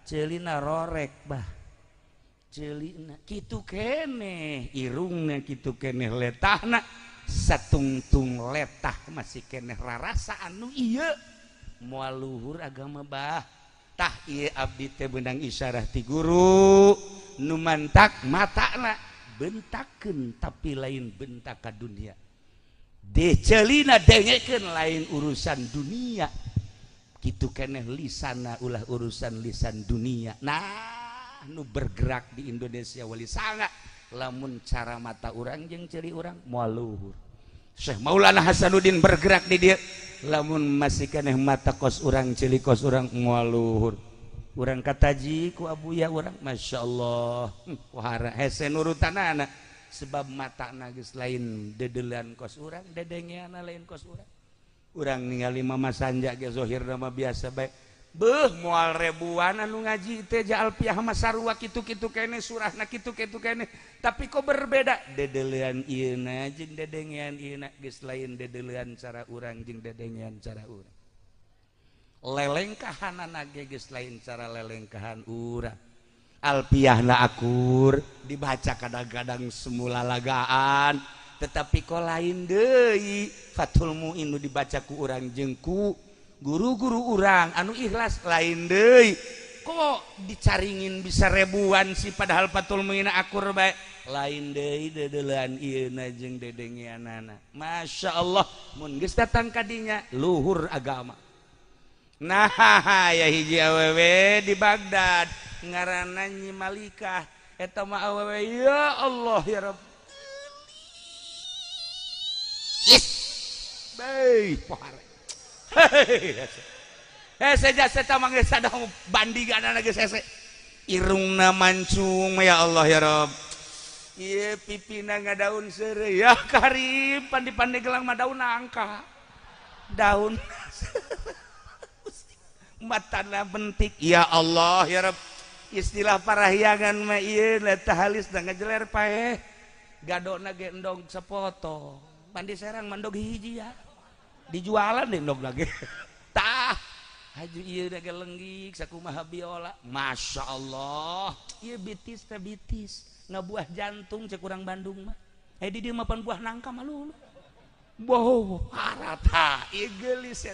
celina rorek bah. Celina kitu keneh irungna, kitu keneh letahna, satungtung letah masih keneh rarasa anu ieu moal luhur agama bah. Tah, ieu abdi teh beunang isyarah ti guru nu mantak matana bentakeun, tapi lain bentak ka dunia. Decelina dengekeun, lain urusan dunia. Kitu keneh lisana, ulah urusan lisan dunia. Nah, nu bergerak di Indonesia Wali Sanga, lamun cara mata urang jeung ceuli urang moal luhur. Syekh Maulana Hasanuddin bergerak di dieu, lamun masih keneh mata kos urang, ceuli kos urang, moal luhur. Urang kataji ku abuya urang, Masya Allah, wahara hese nurutanana, sebab mata geus lain dedeulean kos urang, dedengeana lain kos urang. Urang ningali Mama Sanja ge zohirna mah biasa bae. Beuh, moal ribuan anu ngaji teh ja Alfiah mah sarua kitu-kitu keneh, surahna kitu-kitu keneh, tapi kok berbeda dedeulean ieuna jeung dedengean ieuna geus lain dedeulean cara urang jeung dedengean cara urang. Lelengkahanana ge geus lain cara lelengkahan urang. Alfiahna akur dibaca, kadang-kadang semula lagaan, tetapi kok lain deui. Fathul Muin nu dibaca ku urang jeung ku guru-guru urang anu ikhlas lain deui. Kok dicaringin bisa ribuan sih, padahal Fathul Muin akur bae? Lain deui dedeulean ieuna jeung dedengeanana. Masya Allah, mun geus datang kadinya luhur agama. Nah, ya hiji awewe di Baghdad ngaranna Nyi Malikah. Eta mah awewe, ya Allah ya Rabb. Baik, pohara. Hese jasa mah geus sadang bandinganana geus hese. Irungna mancung, ya Allah ya Rabb. Ieu pipina ngadaun seureuy, ya Karim, pan di Pandeglang mah daun nangka. Daun matana bentik, ya Allah ya Rabb. Istilah parahyangan mah ieu eta halis da ngajeler paeh. Gadona ge endog sepotong. Pan di Serang mah endog hiji ya. Dijualan deh endog lagi. Tah, haju ieu ge lenggik sakumaha biola. Masya Allah. Ieu bitis teh bitis ngabuah jantung cek urang Bandung mah. Eh, di dieu mah pan buah nangka mah lulu. Boh, harata ieu geulis.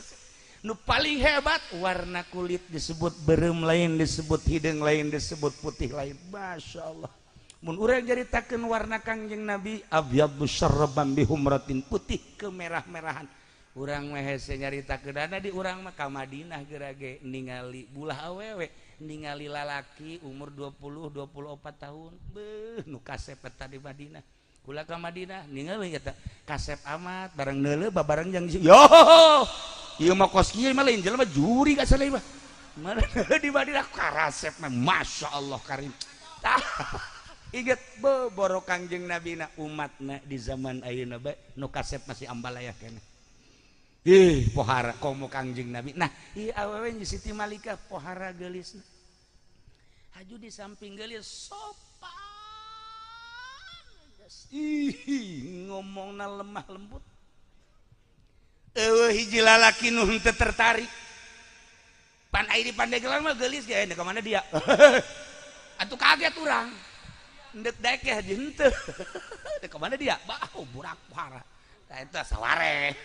Nu paling hebat warna kulit disebut berem lain, disebut hidung lain, disebut putih lain. Masya Allah. Mun urang nyaritakeun warna Kangjeng Nabi, abyaddu syarraban bihumratin, putih kemerah-merahan. Urang mah hese nyaritakeun di urang mah ka Madinah gerage ningali bulah awewe, ningali lalaki umur 20 24 tahun. Beuh, nu kasep eta di Madinah. Kula ka Madinah ningali eta kasep amat, bareng neuleuh babareng jeung yo ieu mah kos kieu mah lain jelema juri ka saleh mah. Mana di Madinah karasep mah, Masya Allah Karim. Tah, inget boro Kangjeng Nabi na umatna di zaman ayeuna bae nu kasep masih ambalaya keneh. Ih, pohara komo Kangjeng Nabi. Nah, ieu awewe Siti Malikah pohara geulisna. Haju di samping geulis sopan. Ih, ngomongna lemah lembut. Eueuh hiji lalaki nu henteu tertarik. Pan ai di Pandeglang mah geulis ge, ka mana dia? Atuh kaget urang. Ndek daek ge haji henteu. Dek ka mana dia? Bah, burak pohara. Tah eta saware.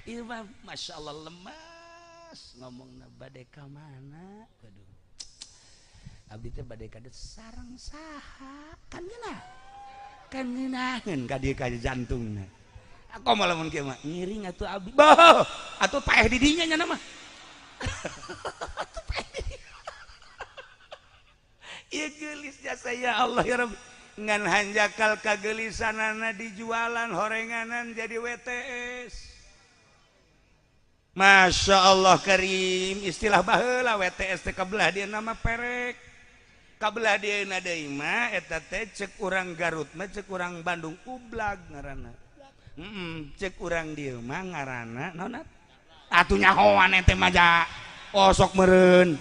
Ieu mah Masya Allah lemas ngomongna, "Bade ka mana?" "Aduh. Abdi teh bade ka sareng saha?" Kan ngeunah. Kan ngeunaheun ka dieu ka jantungna. Aku malah mun kieu mah ngiring atuh abdi. Bah, atuh paeh di dinya nya mah. Atuh paeh di dinya. Ieu geulis jasa, ya Allah ya Rabbi. Ngan hanjakal kagelisanana dijualan horenganan jadi WTS. Masya Allah Karim, istilah baheula WTS teh kabelah dia nama perek. Kabelah dia deui mah eta teh cek urang Garut mah, cek urang Bandung ublag ngaranna. Cek urang dieu mah ngaranna naon atuh? Nyahoan ente mah ja osok meureun.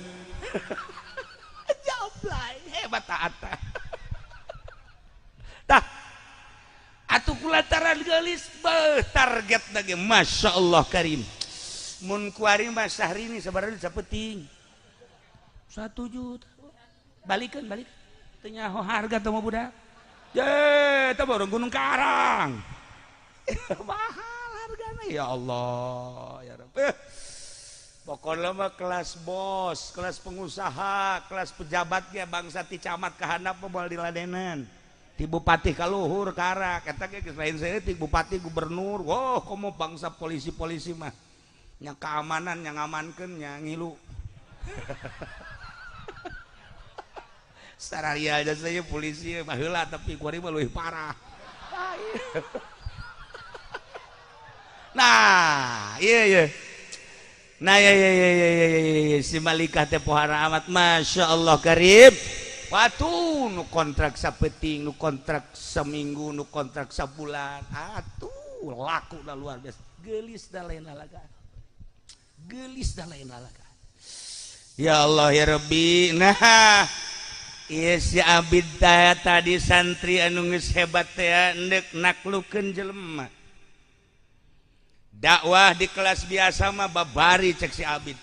Jablay hebat taat. Gelis beuh target lagi Masya Allah Karim. Mun kuari mah Syahrini sabaraha sapeting 1 juta. Balikeun balik. Teu nyaho harga teh mah budak. Ye, teh baru Gunung Karang. Mahal hargana ya Allah ya Rabb. Pokoknya mah kelas bos, kelas pengusaha, kelas pejabat ge bangsa ti camat ka handap mah moal diladenan. Ti bupati ka luhur karak eta ge geus lain saeutik bupati gubernur. Wah, komo bangsa polisi-polisi mah nya keamanan nya ngamankeun nya ngilu. Sararia aja saya polisi baheula tapi kuari mah leuwih parah. Nah, iya iya. Nah ya ya ya ya ya ya si Malikah teh pohara amat Masya Allah Karim. Watuh nu kontrak sapeting, nu kontrak seminggu, nu kontrak sabulan. Atuh laku dah luar biasa. Gelis dah lain lalaga. Gelis dah lain lalaga. Ya Allah ya Rabbi. Nah, ieu si Abid teh tadi santri anu geus hebat teh endek naklukeun jelema. Dakwah di kelas biasa mah babari cek si Abid.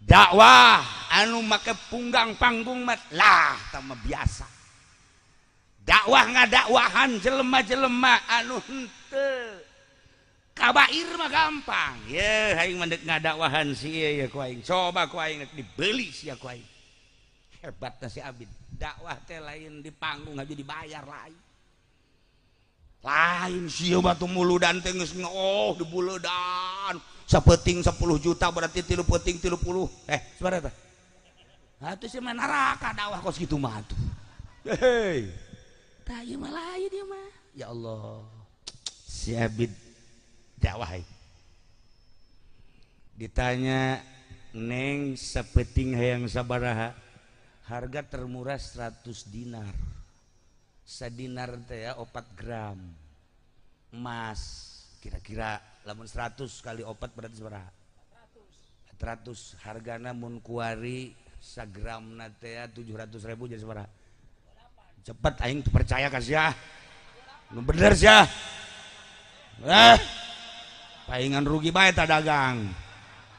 Dakwah anu make punggang panggung mah lah tah mah biasa. Dakwah ngadakwahan jelema-jelema anu henteu kabair mah gampang. Ye aing mah deuk ngadakwahan si ieu ye ku aing. Coba ku aing dibeli sia ku aing. Hebatna si Abid. Dakwah teh lain di panggung aja dibayar lain. Lain sih batu muludan teh geus oh dibuledan sapeting 10 juta berarti 3 peting 30 sabaraha teh atuh sih mah neraka dakwah kos kitu mah atuh hei tah ieu mah lain ieu mah ya Allah si Abid dakwah ditanya neng sapeting hayang sabaraha harga termurah 100 dinar. Sadinar teh ya 4 gram emas kira-kira lamun 100 kali 4 berarti sabaraha 400 hargana mun kuari sagramna teh 700.000 jadi sabaraha cepet aing teu percaya ka sia nu bener sia paingan rugi bae ta dagang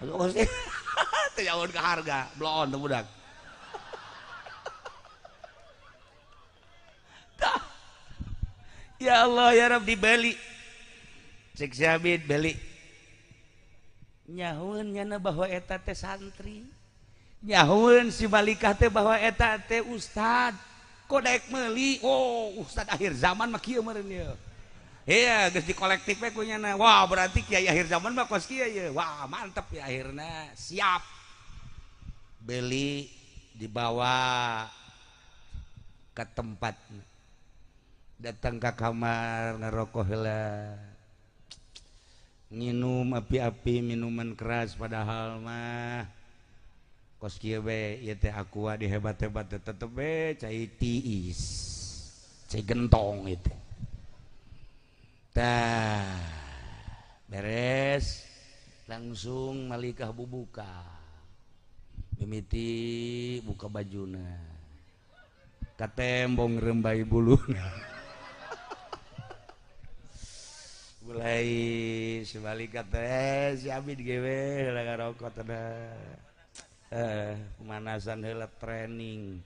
teu jauh ke harga bloon teu budak. Ya Allah ya Rabb dibeli cek si Abid beli nyahueun nyana bahwa eta teh santri nyahueun si Malikah teh bahwa eta teh ustad kok daek meuli oh ustad akhir zaman mah kieu meureun ieu iya geus dikolektif we ku nyana wah berarti kiai akhir zaman mah kos kieu ye wah mantep ya akhirna siap beli dibawa ke tempat datang ke kamar ngerokok heula nginum api-api minuman keras padahal mah kos kieu we ieu teh aqua dihebat-hebat tetep we cai tiis cai gentong ieu teh tah beres langsung Malikah bubuka mimiti buka bajuna katembong rembai buluna mulai sebalik teh si Abid gewe heula ngarokok teh pemanasan heula training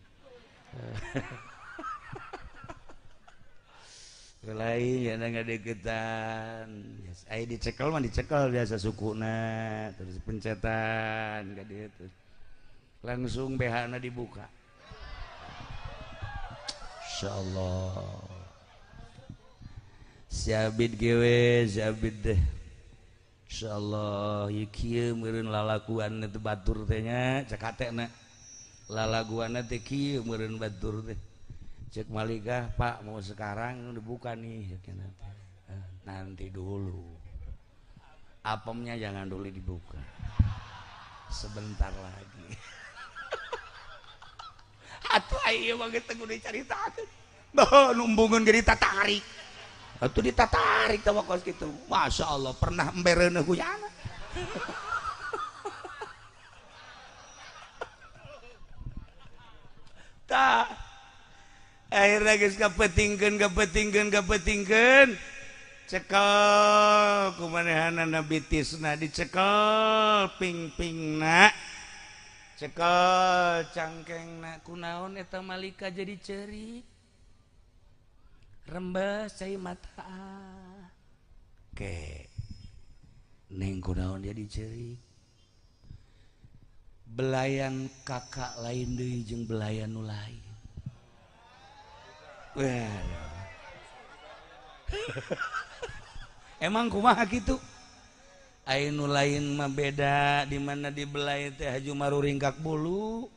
mulai ya ngadeukeutan ai dicekel mah dicekel biasa sukuna terus pencetan ka dieu terus langsung BH-na dibuka insyaallah si Abid gewe si Abid deh insyaallah ieu kieu meureun lalaguan teh batur teh nya cek hatena lalaguanna teh kieu meureun batur teh cek Malikah Pak mau sekarang dibuka nih nanti dulu apemnya jangan dulu dibuka sebentar lagi atuh ieu mah geus teu kudu dicaritakeun bah numbungeun ge ditatarik atuh ditatarik teh kos kitu Masya Allah pernah embereuneuh ku yana tah akhirnya geus kapetingkeun kapetingkeun kapetingkeun Cekel kumanehanana bitisna dicekel ping-pingna. Cekel cangkengna kunaon eta malika jadi ceurik. Rembes cai mata. Ke neng kunaon jadi ceurik. Belayan kakak lain deui jeung belayan nu lain. Wah. Emang kumaha kitu? Aya nu lain mah beda di mana dibelai teh haju maruringkak bulu.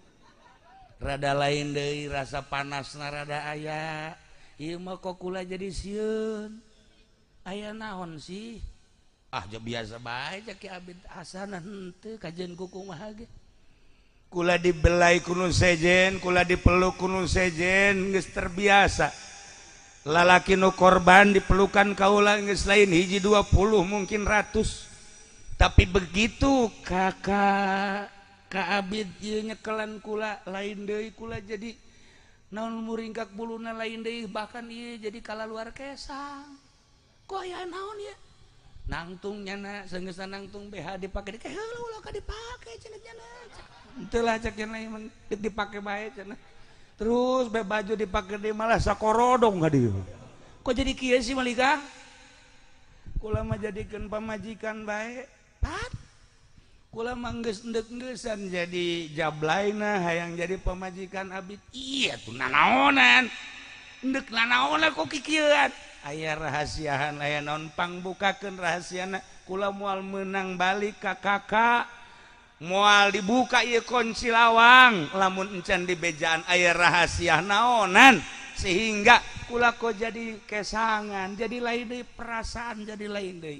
Rada lain deui rasa panasna rada aya. Ieu mah kok kula jadi sieun. Aya naon sih? Ah biasa bae cek Ki Abid Hasan henteu kajeun ku kumaha ge. Kula dibelai ku nu sejen, kula dipeluk ku nu sejen, geus terbiasa. Lalaki nu korban dipelukan kaula geus lain hiji 20 mungkin ratus. Tapi begitu kakak Ka Abid ieu nyekelan kula lain deui kula jadi naon muringkak buluna lain deui bahkan ieu jadi kalaluar kesang. Kok aya naon ieu? Nangtung nyana sanggeusna nangtung BH dipake di heula ulah ka dipake cenah nyana. Henteu lah cek cenah ieu dipake bae cenah. Terus bae baju dipake deui malah sakorodong ka dieu. Kok jadi kieu sih malika? Kula mah jadikeun pamajikan bae. Pat. Kula mah geus endek-engeusan jadi jablaina hayang jadi pamajikan Abid. Iya tuh nanaonan. Endek nanaonan kok kikieuan. Aya rahasiahan aya naon pangbukakeun rahasiana kula moal meunang balik ka kakak moal dibuka ieu kunci lawang lamun encan di bejaan aya rahasia naonan sehingga kula kok jadi kesangan jadi lain deui perasaan jadi lain deui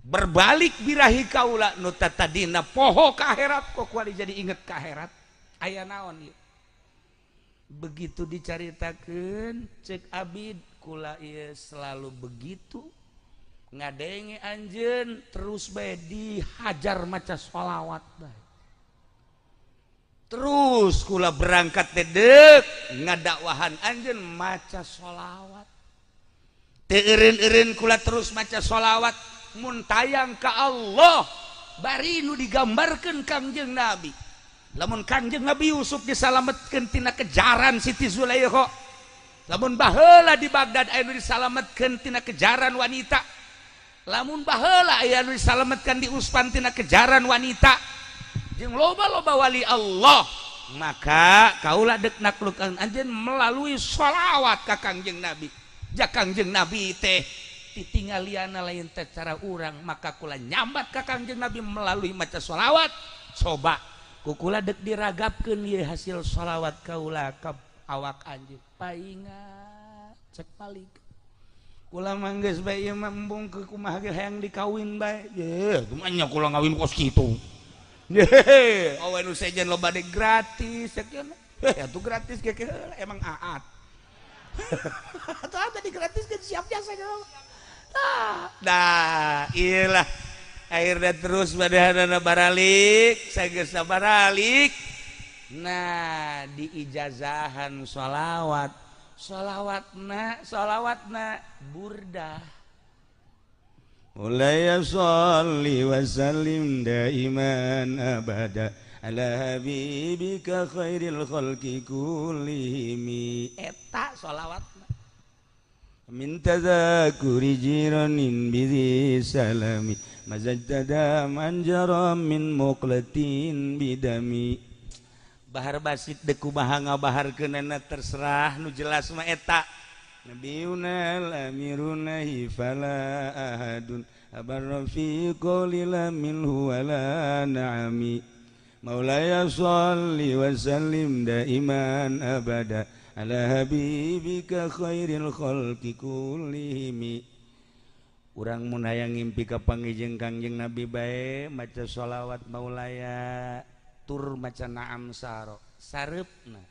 berbalik birahi kaula nu tadina poho ka akhirat kok kuari jadi inget ka akhirat aya naon ieu. Begitu dicaritakeun cek Abid kula ieu selalu begitu ngadenge anjeun terus bae dihajar maca sholawat bae terus kula berangkat dedek ngadakwahan anjeun maca sholawat teu eureun-eureun kula terus maca sholawat mun tayang ka Allah bari nu digambarkeun Kangjeng Nabi lamun Kangjeng Nabi Yusuf disalametkeun tina kejaran Siti Zulaikha lamun baheula di Baghdad aya nu disalametkeun tina kejaran wanita lamun baheula aya nu disalametkeun di Uspan tina kejaran wanita jeung loba-loba wali Allah maka kaula dek naklukan anjeun melalui sholawat ka Kangjeng Nabi ja Kangjeng Nabi teh titinggaliana lain teh cara urang maka kula nyambat ka Kangjeng Nabi melalui maca sholawat coba kukula dek diragapkeun ieu hasil sholawat kaula ka awak anjeun paingat cek malik kula mah geus bae ieu mah embung ke kumaha ge hayang dikawin bae ye kumaha nya kula ngawin kos kitu ye awe nu sejen loba de gratis cek cenah heh atuh gratis ge emang aat atuh tadi gratis ge siap jasa nah iyalah akhirnya terus badanana baralik sageus baralik nah diijazahan sholawat sholawatna sholawatna burdah Mulai sholli wa sallim daiman abada ala habibika khairil khalqi kullihim eta sholawatna min tadhakuri jiranin bidhi salami mazajtada man jara min muqlatin bidami bahar basit deku kumaha ngabaharkeunana terserah nu jelas mah eta nabiyuna amiruna fala ahadun abarra fi qawli la minhu wala na'ami maulaya sholli wa sallim daiman abada ala habibika khairil khalqi kullihim. Urang mun hayang ngimpi ka pangijeng Kangjeng Nabi bae maca sholawat maulaya tur maca na'am saro sareupna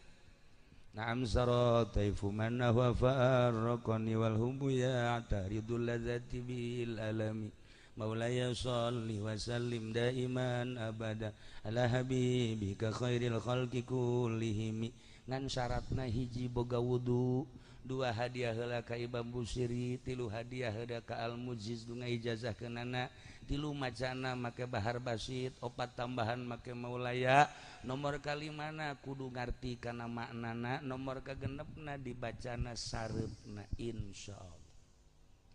na'am saro taifu man huwa farraqani wal hubu ya taridul ladzati bil alami maulaya sholli wa sallim daiman abada ala habibika khairil khalqi kullihim. Ngan syaratna hiji boga wudu, Dua hadiah heula ka Imam Busiri, tilu hadiah heula ka Al Mujiz nu ijazahkeunana, tilu macana make Bahar Basit, opat tambahan make Maulaya, nomor kalimana kudu ngarti kana maknana, nomor kagenepna dibacana sareupna, insyaallah.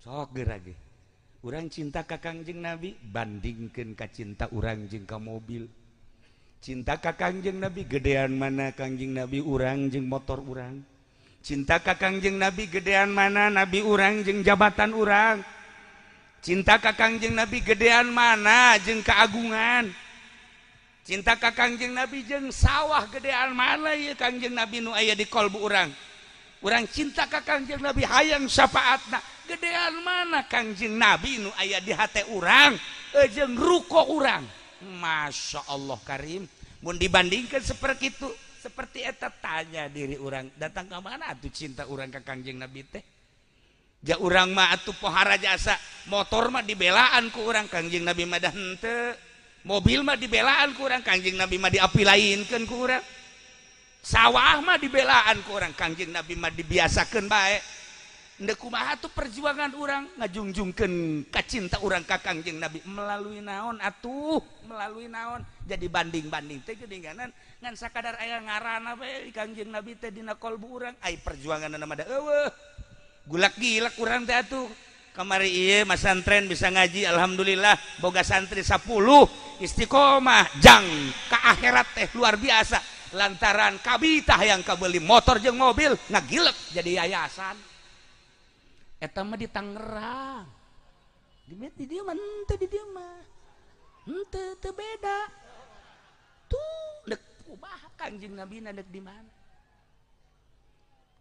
Sok geura ge urang cinta ka Kangjeng Nabi, bandingkeun ka cinta urang jeung ka mobil. Cinta ka Kangjeng Nabi gedean mana Kangjeng Nabi urang jeung motor urang? Cinta ka Kangjeng Nabi gedean mana Nabi urang jeung jabatan urang? Cinta ka Kangjeng Nabi gedean mana jeung keagungan? Cinta ka Kangjeng Nabi jeung sawah gedean mana ya Kangjeng Nabi nu aya di kolbu urang? Urang cinta ka Kangjeng Nabi, hayang syafaatna, gedean mana Kangjeng Nabi nu aya di hate urang jeung ruko urang? Masya Allah Karim, mun dibandingkan seperti itu, seperti eta, tanya diri urang, datang ke mana atuh cinta urang ke Kangjeng Nabi teh? Ja urang mah atuh pohara jasa, motor mah dibelaan ku urang, Kangjeng Nabi mah dah henteu. Mobil mah dibelaan ku urang, Kangjeng Nabi mah diapilainkeun ku urang. Sawah mah dibelaan ku urang, Kangjeng Nabi mah dibiasakeun bae. Ndek kumaha tuh perjuangan urang ngajungjungkeun kacinta urang ka Kangjeng Nabi melalui naon atuh, melalui naon? Jadi banding-banding teh geuninganan ngan sakadar aya ngaranna we Kangjeng Nabi teh dina kolbu urang, ai perjuanganna mah da eueuh. Gulak gilak urang teh atuh. Kamari ieu masantren bisa ngaji, alhamdulillah boga santri 10 istiqomah jang ka akhirat teh luar biasa, lantaran kabitah yang kabeli motor jeung mobil ngagilek jadi yayasan. Eta mah di Tangerang, di dieu mah henteu, di dieu mah henteu, teu beda tuh. Dek kumaha Kangjeng Nabi na, dek di mana?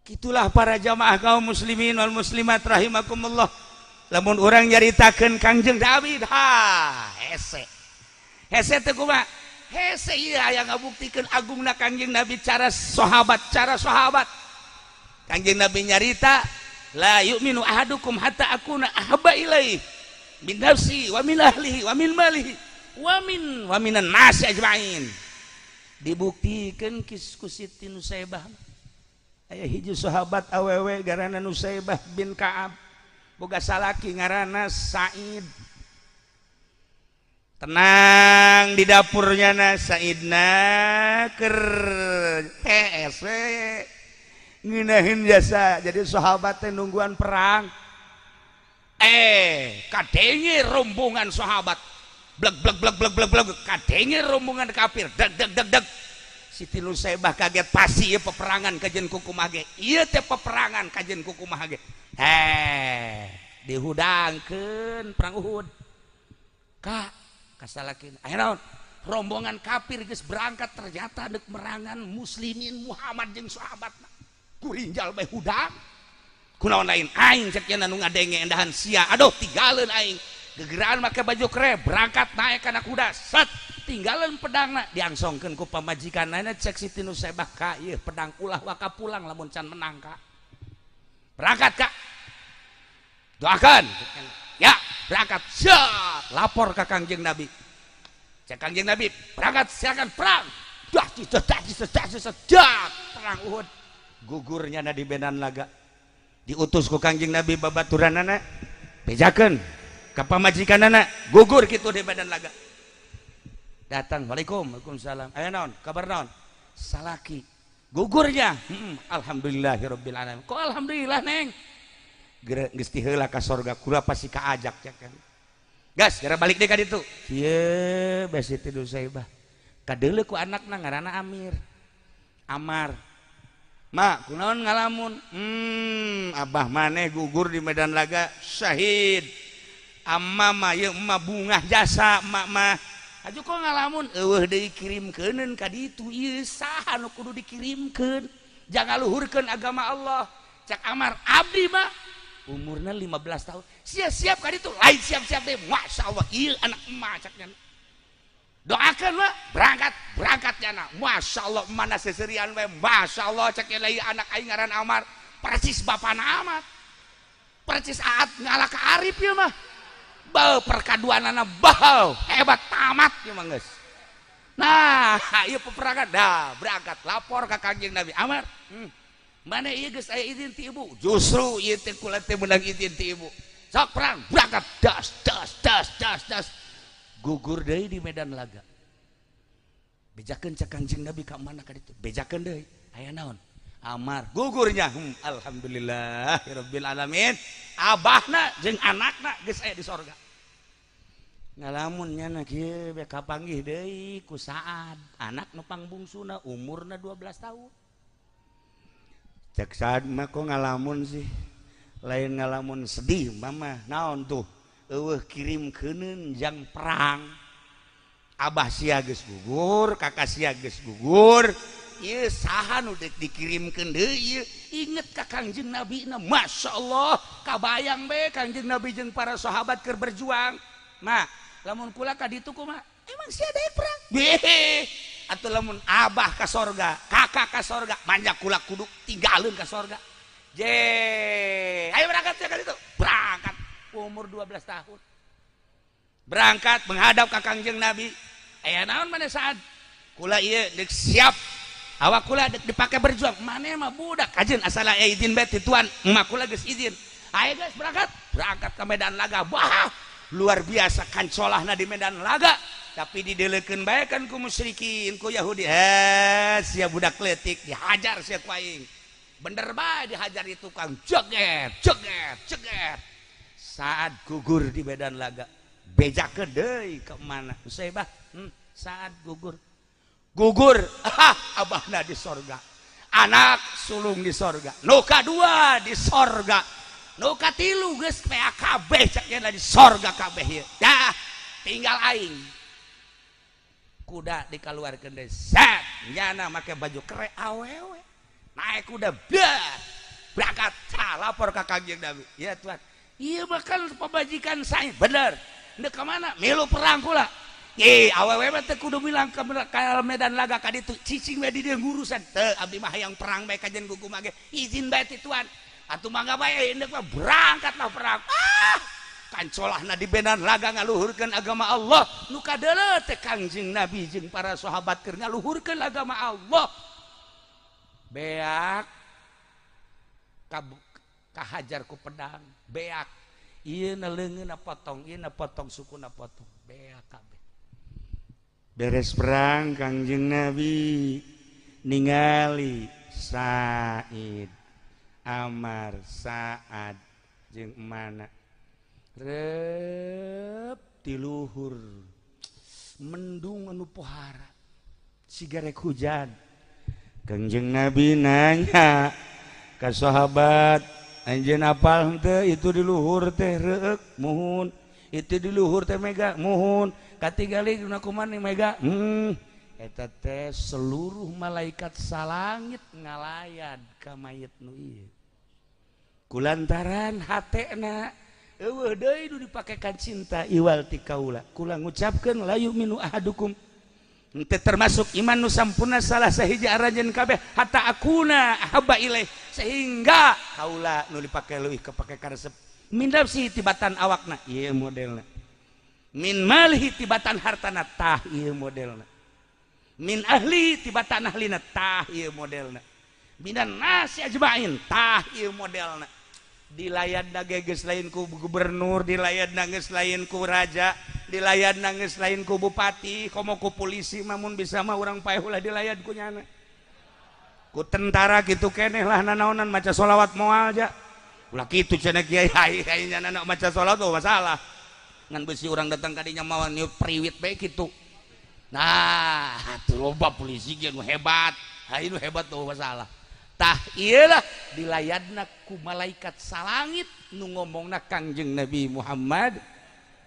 Gitulah para jamaah kaum muslimin wal muslimat rahimakumullah. Lamun urang nyaritakeun Kangjeng Nabi, ha, hese hese teh kumaha hese? Ieu aya ngabuktikeun agungna Kangjeng Nabi, cara sahabat, cara sahabat. Kangjeng Nabi nyarita, la yu'minu ahadukum hatta akuna ahabba ilaihi min nafsi wa min ahlihi wa min malihi wa minan nasi ajmain. Dibuktikan ku Siti Nusaibah. Aya hiji sahabat awewe garana Nusaibah bin Ka'ab, boga salaki ngaranna Said. Tenang di dapurnya na, Saidna keur hees we ngeunaheun jasa. Jadi sahabat teh nungguan perang, eh kadenge rombongan sahabat blek blek blek blek blek blek, kadenge rombongan kafir deg deg deg deg. Siti Nusaibah kaget, pasti ieu peperangan kajen kukumaha ge, ieu teh peperangan kajen kukumaha ge. Eh, dihudangkeun perang Uhud ka kasalakin. Aya naon? Rombongan kafir geus berangkat, ternyata dek merangan muslimin Muhammad jeung sahabatna. Kurinjal bae hudang, kunaon lain aing, cek nya, nu ngadenge endahan sia. Aduh, tinggalin aing. Gegeraan make baju kere, berangkat naik kana kuda, set, tinggalin pedangna, diangsongkeun ku pamajikanna. Cek Siti Nusaibah, "Ka, ieu pedang ulah waka pulang lamun can menang, Kak. Berangkat, Kak, doakan ya." Berangkat, siap, lapor ke Kangjeng Nabi. Cek Kangjeng Nabi, "Berangkat, silakan perang." Dah dah dah dah, perang Uhud, gugurnya na di medan laga. Diutus ku Kangjeng Nabi babaturanana, bejakeun ka pamajikanana gugur kitu di medan laga. Datang, "Waalaikum." "Waalaikumsalam." "Aya naon? Kabar naon?" "Salaki gugurnya." Alhamdulillahirabbil alamin." "Kok alhamdulillah, Neng?" "Geus ti heula ka sorga, kula pasti kaajak," cek kan. "Gas, gara balik deui ka ditu." Kieu bae Siti Nusaibah kadeuleu ku anakna ngaranna Amir, "Amar, Ma, kunaon ngalamun?" Abah maneh gugur di medan laga, syahid. Amma mah ieu emak bungah jasa emak mah. Aju kok ngalamun?" "Eueuh deui kirimkeuneun ka ditu. Ieu saha nu kudu dikirimkeun jangan luhurkeun agama Allah?" Cak Amar, "Abdi mah." Umurna 15 tahun. Siap-siap ka ditu, lain siap-siap deh. "Masya Allah, ieu anak emak," caknya. "Doakan lah." Berangkat, berangkat jana. "Masya Allah, mana seserian we. Masya Allah," cek lain, "anak aing ngaran Amar persis bapana amat, persis aat ngalah ka Arif ya mah. Bau perkaduanana bau hebat, tamat ya mah geus." Nah, ieu peperangan dah, berangkat, lapor ke Kanjeng Nabi. "Amar, Mana ieu geus aya izin ti ibu? Justru ieu teh kula teh meunang izin ti ibu. Sok perang, berangkat, das das das das das. Gugur deui di medan laga. Bejakeun cek Kangjeng Nabi ka mana ka ditu? Bejakeun deui. Aya naon? Amar gugurnya. Alhamdulillah rabbil alamin. Abahna jeung anakna geus aya di sorga. Ngalamun nyana kieu be kapanggih deui ku Saad, anak nu pangbungsuna, umurna 12 tahun. Cek Saad mah, kok ngalamun sih? Lain ngalamun sedih mama, naon tuh? Eueuh kirim keuneun jang perang. Abah sia geus gugur, kakak sia geus gugur. Ieu saha nu deuk dikirimkeun deui ieu? Inget ka Kangjeng Nabi na, Masya Allah, kabayang be Kangjeng Nabi jeung para sahabat keur berjuang. Ma, lamun kula ka ditu kumaha? Emang sia daek perang? Beh, atuh lamun abah ka sorga, kakak ka sorga, manja kula kudu tinggalin ka sorga. Je, ayo berangkat ya ka ditu. Berangkat umur 12 tahun. Berangkat menghadap ka Kangjeng Nabi. Aya naon mana saat? Kula ieu deuk siap. Awak kula dek dipake berjuang. Maneh mah budak kajen, asal aya izin bae ti tuan. Emak kula geus izin. Ayo guys, berangkat. Berangkat ke medan laga. Wah, luar biasa kancolahna di medan laga, tapi didelekeun bae kan ku musyrikin, ku Yahudi. Eh, sia budak letik, dihajar sia ku aing. Bener bae dihajar itu tukang jeget jeget jeget. Saat gugur di medan laga, bejakeun deui ke mana Usaibah? Saat gugur, gugur, ah, abahna di sorga, anak sulung di sorga, nu kadua di sorga, nu katilu geus PAKB cek di sorga kabeh ieu. Dah, tinggal aing. Kuda dikeluarkan deh, set, nyana make baju kere awewe naik kuda, bah, berangkat. Lapor ke Kangjeng Nabi. Ya tuan, iya bakal pemajikan saya bener. Ndek ke mana? Milu perang kula. Ih, awewe mah teu kudu bilang ke medan laga ka ditu, cicing we di dieu ngurusan. Teu, abdi mah hayang perang bae kajen gugu mage. Izin bae ti tuan. Atuh mangga bae indek mah, berangkatlah perang. Ah, kancolahna di medan laga ngaluhurkeun agama Allah. Nu kadeuleu teh Kangjeng Nabi jeung para sahabat keur ngaluhurkeun agama Allah. Beak kahajar ku pedang, beak. Ieu na leungeunna potong, ieu na potong, sukuna potong, beak kabeh. Beres perang, Kangjeng Nabi ningali Said, Amar, Saad jeung mana rep ti luhur mendung anu pohara siga rek hujan. Kangjeng Nabi nanya ka sahabat, "Anjeun apal henteu itu di luhur teh reuk?" "Muhun." "Itu di luhur teh mega?" "Muhun." "Katingali dina kumaha mega?" Eta teh seluruh malaikat salangit ngalayat ka mayit nu ieu kulantaran hatena eueuh deui nu dipakekan cinta iwal ti kaula. Kula ngucapkeun, la yu'minu ahadukum, henteu termasuk iman nu sampurna salah sahiji aranjeun kabeh, hatta akuna ahabba ilaih, sehingga kaula nu dipake leuwih kepake karesep, min nafsi, tibatan awakna, ieu modelna, min malihi, tibatan hartana, tah ieu modelna, min ahli, tibatan ahlina, tah ieu modelna, minan nasi ajmain, tah ieu modelna. Dilayat geus lain ku gubernur, dilayat geus lain ku raja, dilayat geus lain ku bupati, komo ku polisi. Mamun bisa mah urang paeh ulah dilayat ku nyana, ku tentara gitu keneh lah. Nanaonan maca sholawat moal ja, ulah kitu cenah kiai. Ai ai nyana maca sholawat oh masalah, ngan besi urang datang kadinya mawa niup priwit bae kitu. Nah, tuh loba polisi ge nu hebat, hai nu hebat tuh masalah. Tah, iyalah dilayadna ku malaikat salangit nu ngomongna Kangjeng Nabi Muhammad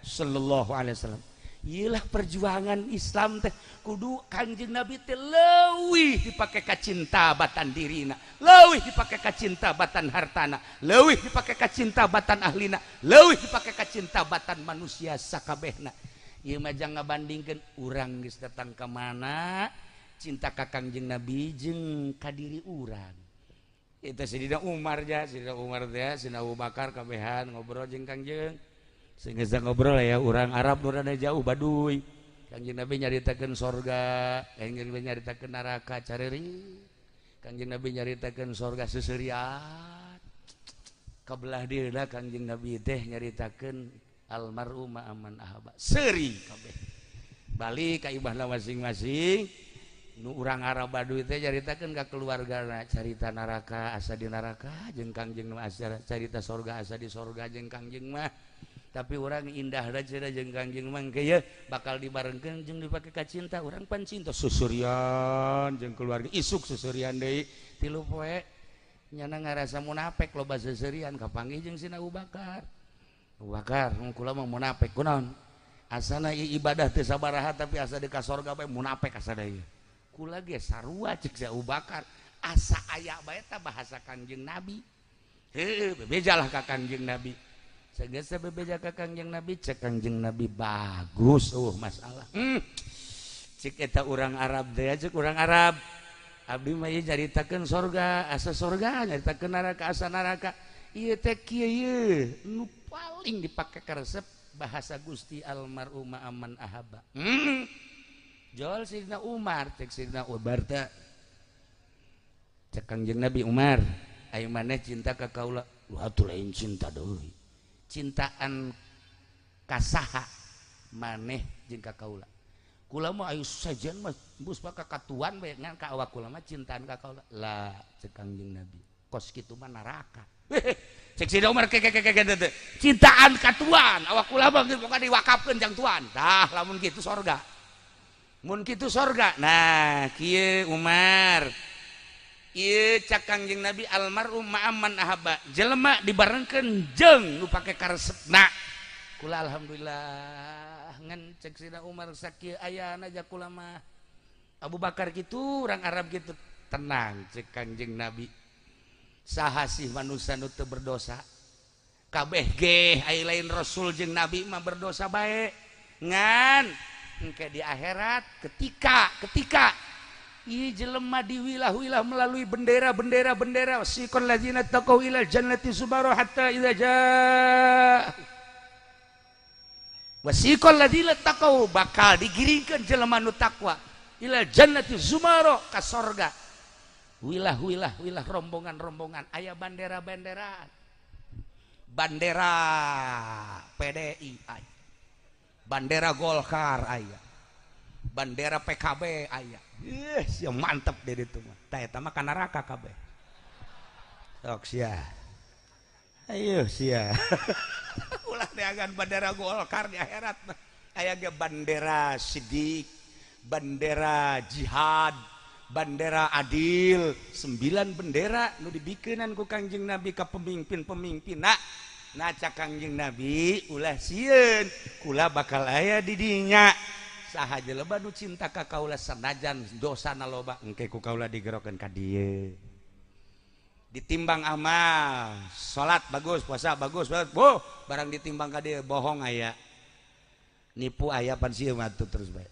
sallallahu alaihi wasallam. Iyalah perjuangan Islam teh kudu Kangjeng Nabi teh leuwih dipake kacinta batan dirina, leuwih dipake kacinta batan hartana, leuwih dipake kacinta batan ahlina, leuwih dipake kacinta batan manusia sakabehna. Ieu mah jangan ngabandingkeun urang geus datang ka mana cinta ka Kangjeng Nabi jeung ka diri urang. Itu Sidina Umar ja, Sidina Umar teh, Sidina Abu Bakar kabehan ngobrol jeung Kangjeng. Sehingga ngobrol ya urang Arab nu rada jauh Baduy. Kangjeng Nabi nyaritakeun sorga, Kangjeng Nabi nyaritakeun neraka, careuring. Kangjeng Nabi nyaritakeun sorga seserian. Kabelah dieuna Kangjeng Nabi teh nyaritakeun almar'u ma'aman ahaba. Seuri kabeh. Balik ka ibahna masing-masing. Nu urang Arab Baduy teh nyaritakeun ka keluargana carita neraka asa di neraka jeung Kangjeng mah, asa carita sorga asa di sorga jeung Kangjeng mah. Tapi urang indah cenah jeung Kangjeng mah engke bakal dibarengkeun jeung dipake ka cinta urang pan cinta susurian jeung keluarga isuk susurian deui 3 poe nyana ngarasa munafik loba seserian kapanggih jeung Sina Abu Bakar. Abu Bakar mun kula mah munafik kunaon asana ibadah teu sabaraha tapi asa di ka sorga bae munafik asa deui. Kula ge sarua cek si Abu Bakar asa aya bae ta bahasa Kangjeng Nabi. Heueuh bebejalah ka Kangjeng Nabi. Sageus bebeja ka Kangjeng Nabi cek Kangjeng Nabi bagus masalah. Cek eta urang Arab teh cek urang Arab. Abdi mah ieu nyaritakeun sorga asa sorga nyaritakeun neraka asa neraka. Ieu teh kieu ieu nu paling dipake karesep bahasa Gusti almar'u ma'aman ahaba. Jol Sidna Umar cek Sidna Umar teh cek Kangjeng Nabi Umar ayo maneh cinta ka kaula lu atuh lain cinta deui cintaan kasaha maneh jeung ka kaula kula mah ayo sajian mah bus mah katuan bae ngan ka awak kula mah cintaan ka kaula lah cek Kangjeng Nabi kos kitu mah neraka. Cek Sidna Umar ke cintaan ka tuan awak kula mah geus boga diwakafkeun jang tuan tah lamun kitu sorga mun kitu sorga. Nah kieu Umar ieu cak Kangjeng Nabi almarhum ma'aman ahaba jelema dibarengkeun jeung nu pake karesepna kula alhamdulillah ngan cek Sidna Umar sakieu ayana ja kula mah Abu Bakar kitu urang Arab kitu tenang cek Kangjeng Nabi saha sih manusia nu teu berdosa kabeh ge ai lain rasul jeung nabi mah berdosa bae ngan engke di akhirat ketika ieu jelema diwilah-wilah melalui bendera-bendera bendera siqal ladzina taqau ilal jannati zumara hatta idza jaa wasiqal ladzina taqau bakal digiringkeun jelema nu takwa ilal jannati zumara ka sorga wilah-wilah wilah rombongan-rombongan aya bandera-bandera bandera PDI aya bandera Golkar aya bandera PKB aya. Ih, sia mantep deh itu mah. Tah eta mah ka neraka kabeh. Sok sia. Ayo sia. Ulah neangan bandera Golkar di akhirat mah. Aya ge bandera Sidik, bandera jihad, bandera adil, 9 bendera nu dibikeunan ku Kangjeng Nabi ka pemimpin-pemimpin. Nah, nah cak Kangjeng Nabi ulah sieun, kula bakal aya di dinya. Saha jelema nu cinta ka kaula sanajan dosana loba engke ku kaula digerokeun ka dieu. Ditimbang amal, salat bagus, puasa bagus, boh, barang ditimbang ka dieu bohong aya. Nipu aya pan sieun mah terus bae.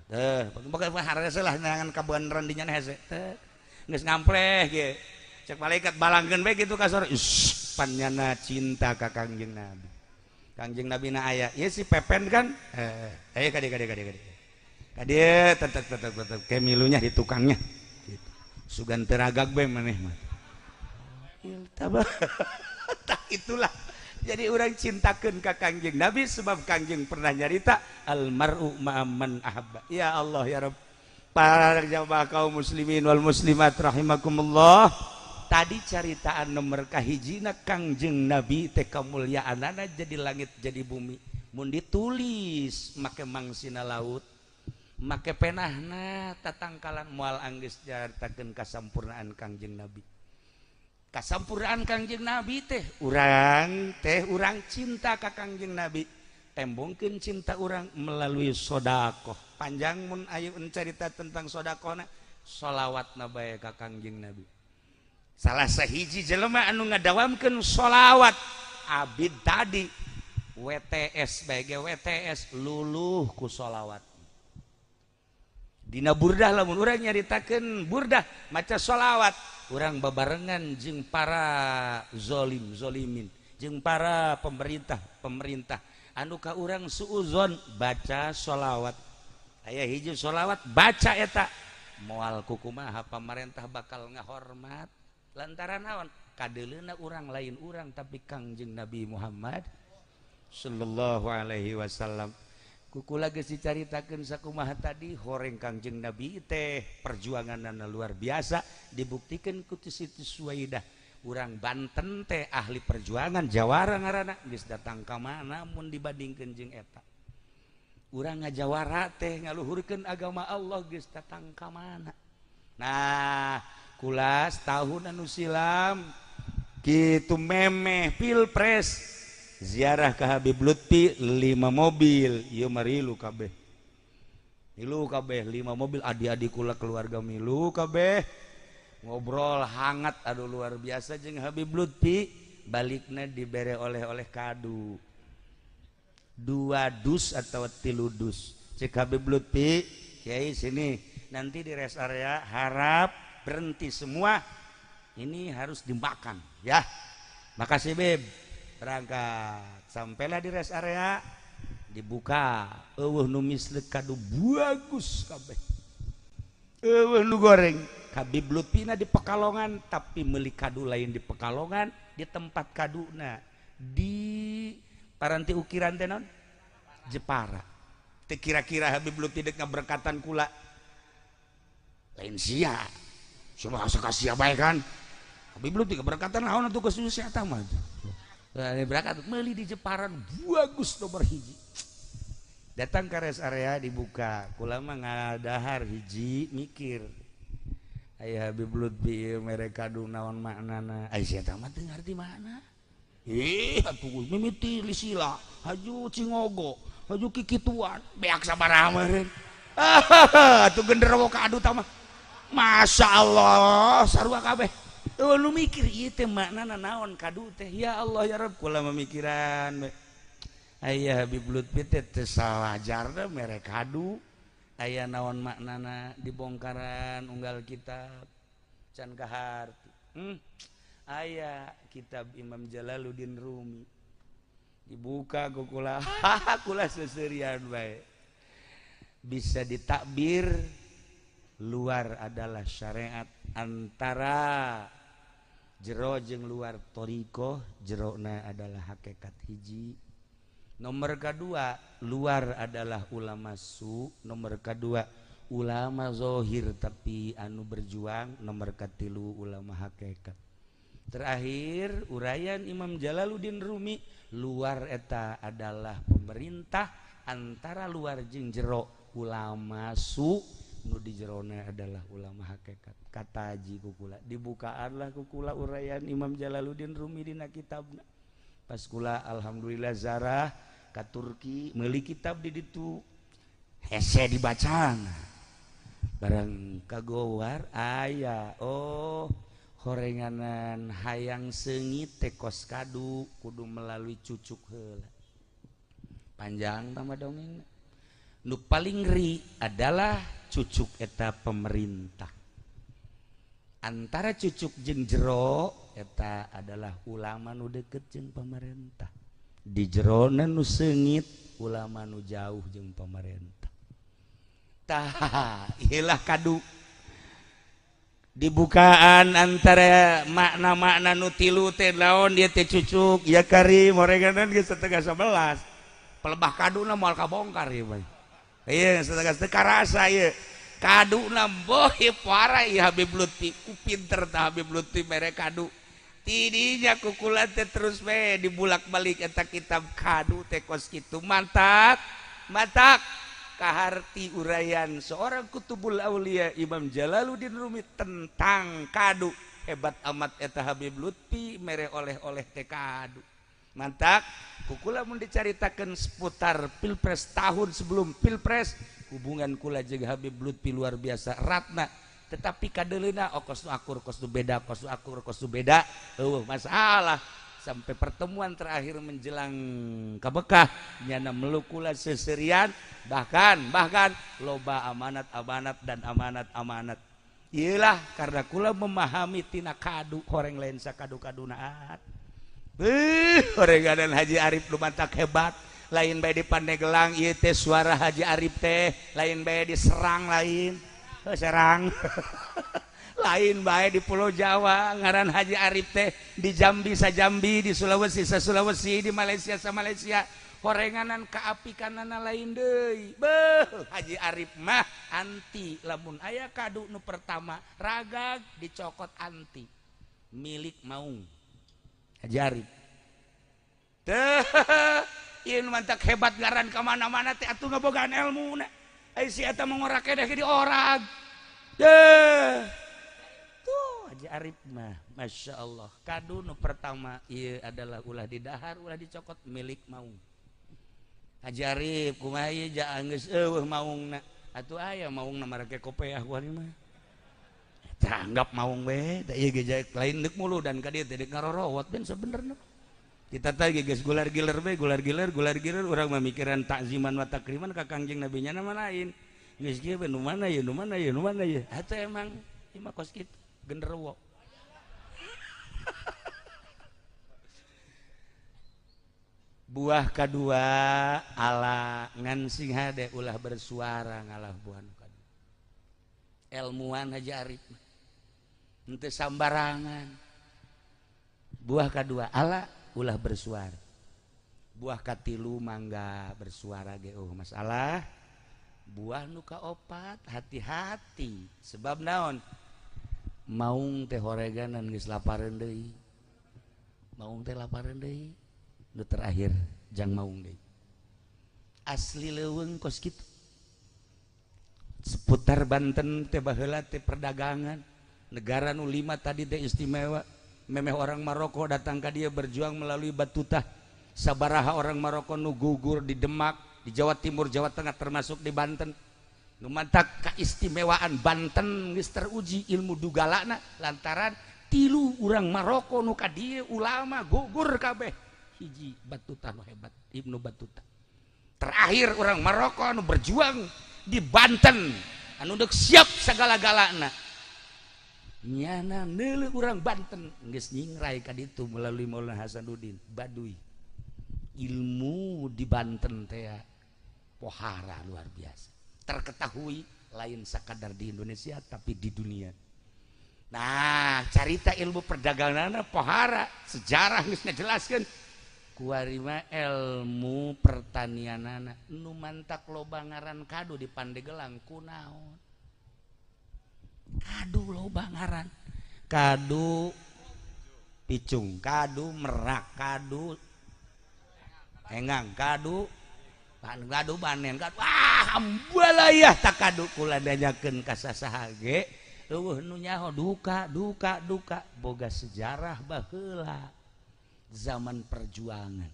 Teh, pokoknya harese lah neangan kabeneran dinya hese. Teh, geus ngampleh ge. Cek malaikat balangkeun bae kitu ka sore. Ish, panyana cinta ka Kangjeng Nabi. Kangjeng Nabi na aya. Ieu si Pepen kan? Ayo ka dieu ka dieu ka dieu ka dieu. Ka dieu tetek tetek tetek ke milunya di tukangnya. Gitu. Sugan teu ragag bae maneh mah. Tabah. Tak itulah. Jadi orang cintakeun ka Kangjeng Nabi sebab Kangjeng pernah nyarita almar'u ma'aman ahabba. Ya Allah ya Rabb. Para jamaah kaum muslimin wal muslimat rahimakumullah. Tadi caritaan nomor kahijina Kangjeng Nabi teh kamuliaanana jadi langit jadi bumi. Mun ditulis make mangsina laut, make penahna tatangkalan moal anggeus nyaritakeun kasampurnaan Kangjeng Nabi. Kasampurnaan Kangjeng Nabi teh urang cinta ka Kangjeng Nabi. Tembongkeun cinta urang melalui sodakoh. Panjang mun ayeuna carita tentang sodakohna, solawatna bae ka Kangjeng Nabi. Salah sahiji jelema anu ngadawamkeun solawat abid tadi WTS bae ge WTS luluh ku solawat. Dina burdah lamun urang nyaritakeun burdah maca solawat urang babarengan jeung para zolim zolimin jeung para pemerintah pemerintah anu ka urang suuzon baca solawat. Aya hiji solawat baca eta Moal kukumaha pamarentah bakal ngahormat lantaran naon kadeleuna urang lain urang tapi Kangjeng Nabi Muhammad sallallahu alaihi wasallam. Kukula geus dicaritakeun sakumaha tadi horeng Kangjeng Nabi teh perjuanganna luar biasa dibuktikan ku Siti Suwaidah. Urang Banten teh ahli perjuangan jawara ngaranna geus datang ka mana mun dibandingkeun jeung eta. Urang ngajawara teh ngaluhurkeun agama Allah geus datang ka mana. Nah, kula tahun anu silam kitu memeh pilpres ziarah ke Habib Lutfi 5 mobil, ieu mah rilu kabeh. Milu kabeh 5 mobil, adik-adik kula keluarga milu kabeh. Ngobrol hangat aduh luar biasa jeung Habib Lutfi, balikna dibere oleh-oleh kadu. 2 dus atau 3 dus. Cek Habib Lutfi, "Kiai sini, nanti di rest area harap berhenti semua. Ini harus dimakan ya. Makasih Beb." Berangkat. Sampailah di rest area, dibuka, eueuh nu misleuk kadu bagus kabeh. Eueuh nu goreng. Habib Lutfi na di Pekalongan, tapi meuli kadu lain di Pekalongan, di tempat kaduna di paranti ukiran teh naon? Jepara. Teu kira-kira Habib Lutfi dek ngaberkatan kula. Lain sia. Coba asa ka sia bae kan. Habib Lutfi keberkatan naon atuh geus sia eta mah. Berangkat meuli di Jepara bagus nomor hiji. Datang ke rest area dibuka, kula mah ngadahar hiji mikir. Aya Habib Lutfi mere kadu naon maknana? Ai sia eta mah teu ngarti makna. Ih, atuh mimiti lisila, haju cingogo, haju kikituan, beak sabaraha meureun. Atuh genderuwo kadu tah mah. Masya Allah, sarua kabeh. Eueuh nu mikir ieu teh maknana naon kadu teh? Ya Allah ya Rabb, kula memikiran. Aya Habib Lutfi teh teu sawajarna mere kadu. Aya naon maknana dibongkaran unggal kitab can kaharti. Aya kitab Imam Jalaluddin Rumi dibuka ku kula, kula seserian bae. Bisa ditakbir luar adalah syariat antara jero jeung luar thoriqoh, jerona adalah hakikat hiji. Nomor kedua luar adalah ulama su, nomor kedua ulama zohir tapi anu berjuang, nomor katilu ulama hakikat. Terakhir uraian Imam Jalaluddin Rumi, luar eta adalah pemerintah, antara luar jeung jero ulama su, nu di jerona adalah ulama hakikat. Kata haji kukula dibukaanlah kukula uraian Imam Jalaluddin Rumi dina kitabna. Pas kula alhamdulillah zarah ka Turki meuli kitab di ditu hese dibacana barang kagowar aya oh horenganan hayang seungit teh kos kadu kudu melalui cucuk heula. Panjang tambah dongeng. Nu paling ngeri adalah cucuk eta pemerintah. Antara cucuk jeung jero eta adalah ulama nu deket jeung pemerintah. Di jerona nu seungit ulama nu jauh jeung pemerintah. Tah, ieulah kadu. Dibukaan antara makna-makna nu tilu teh naon dia teh cucuk ya kari moreganan geus 10.30. Pelebah kaduna moal kabongkar ieu mah. Ieu setengah teu karasa ieu. Kaduna boh parah ieu Habib Lutfi, ku pinter tah Habib Lutfi mere kadu. Tidinya kukula teh terus we dibulak-balik eta kitab kadu teh kos kitu mantak matak kaharti uraian seorang kutubul aulia Imam Jalaluddin Rumi tentang kadu. Hebat amat eta Habib Lutfi mere oleh-oleh teh kadu. Mantak kukula mun dicaritakeun seputar pilpres tahun sebelum pilpres, hubungan kula jeung Habib Lutfi luar biasa ratna, tetapi kadeleuna oh kos nu akur kos nu beda, kos nu akur kos nu beda, eueuh masalah sampai pertemuan terakhir menjelang ke Mekah nyana meluk kula seserian, bahkan bahkan loba amanat-amanat dan amanat-amanat. Iyalah karena kula memahami tina kadu horeng lain sakadu-kaduna. Horenganan Haji Arif nu mantak hebat, lain bae di Pandeglang ieu teh suara Haji Arif teh lain bae diserang lain. Serang. Lain bae di Pulau Jawa ngaran Haji Arif teh, di Jambi sa Jambi, di Sulawesi sa Sulawesi, di Malaysia sa Malaysia. Horenganan kaapikanana lain deui. Beuh, Haji Arif mah anti lamun aya kadu nu pertama ragag dicokot anti milik maung. Haji Arif. Teh, ieu nu mantak hebat ngaran ka mana-mana teh atuh ngabogaan elmuna. Ai si eta mah ngorak keneh di orag. Deh. Tuh Haji Arif mah Masya Allah. Kadu nu pertama ieu adalah ulah didahar, ulah dicokot milik maung. Haji Arif kumaha ieu ja geus eueuh maungna. Atuh aya maungna marake kopeah ku ari mah. Tah anggap maung we, tah ieu ge lain deuk mulu dan ka dieu teh deuk ngarorowot ben sebenerna. Kita teh geus gular-giler we, gular-giler, gular-giler urang mah mikiran takziman wa takriman ka Kangjeng Nabi nya mah lain. Geus kieu we nu mana ye, nu mana ye, nu mana ye. Atuh emang ieu mah kos kitu genderuwo. Buah kedua ala ngan sing hade ulah bersuara ngalah buah nu kadua. Elmuan Haji Arif mah henteu sambarangan. Buah kedua ala ulah bersuara. Buah katilu mangga bersuara ge oh masalah. Buah nu kaopat hati-hati sebab naon? Maung teh horeganan geus lapareun deui. Maung teh lapareun deui. Nu terakhir jang maung deui. Asli leuweung kos kitu. Seputar Banten teh baheula teh perdagangan. Negara nu 5 tadi teh istimewa. Memeh orang Maroko datang ka dieu berjuang melalui Batutah. Sabaraha orang Maroko nu gugur di Demak, di Jawa Timur, Jawa Tengah termasuk di Banten. Nu mantak keistimewaan Banten geus teruji ilmu dugalana lantaran tilu urang Maroko nu ka dieu ulama gugur kabeh. Hiji Batutah nu hebat, Ibnu Battuta. Terakhir orang Maroko anu berjuang di Banten anu deuk siap sagala-galana. Nyana neuleuh urang Banten geus nyingrai ka ditu melalui Maulana Hasanuddin Baduy. Ilmu di Banten teh pohara luar biasa. Terketahui lain sakadar di Indonesia tapi di dunia. Nah, carita ilmu perdagangan pohara, sejarah geus ngajelaskeun. Kuari mah ilmu pertanianana nu mantak loba ngaran kadu di Pandegelang kunaon? Kadu loba ngaran. Kadu picung, kadu merak, kadu engang, kadu kadu banen, kadu ah ambalayah tak kadu kula nanyakeun ka sasaha ge eueuh nu nyaho duka duka duka boga sejarah baheula zaman perjuangan.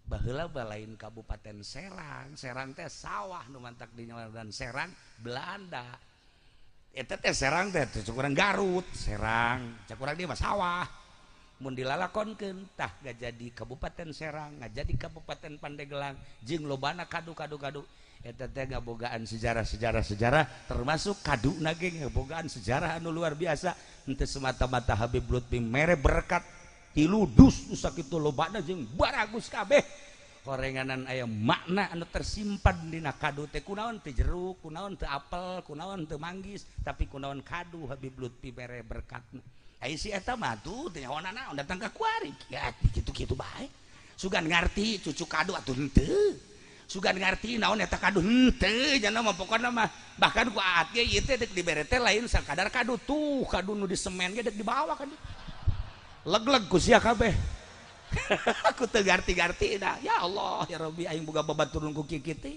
Baheula balain Kabupaten Serang, Serang teh sawah nu mantak di dan Serang Belanda. Eta teh Serang teh cek urang Garut, Serang, cek urang dia mah sawah. Mun dilalakonkeun tah ngajadi Kabupaten Serang, ngajadi Kabupaten Pandegelang jeung lobana kadu-kadu-kadu. Eta teh ngabogaan sejarah-sejarah sejarah termasuk kaduna ge ngabogaan sejarah anu luar biasa. Henteu semata-mata Habib Lutfi mere berkat tilu dus sakitu lobana jeung baragus kabeh. Horenganan aya makna anu tersimpan dina kadu teh kunaon teh jeruk, kunaon teh apel, kunaon teh manggis, tapi kunaon kadu Habib Lutfi mere berkatna. Ai si eta mah tuh teh nyahoana naon datang ka kuari. Ya kitu-kitu bae. Sugan ngarti cucu kadu atuh henteu. Sugan ngarti naon eta kadu henteu nya mah pokona mah bahkan ku aat ge ieu teh deuk dibere teh lain sakadar kadu tuh kadu nu di semen ge deuk dibawa kan. Leg-leg ku sia kabeh. Aku teu ngarti-ngarti dah. Ya Allah ya Rabbi aing boga babaturun ku kieu kitu.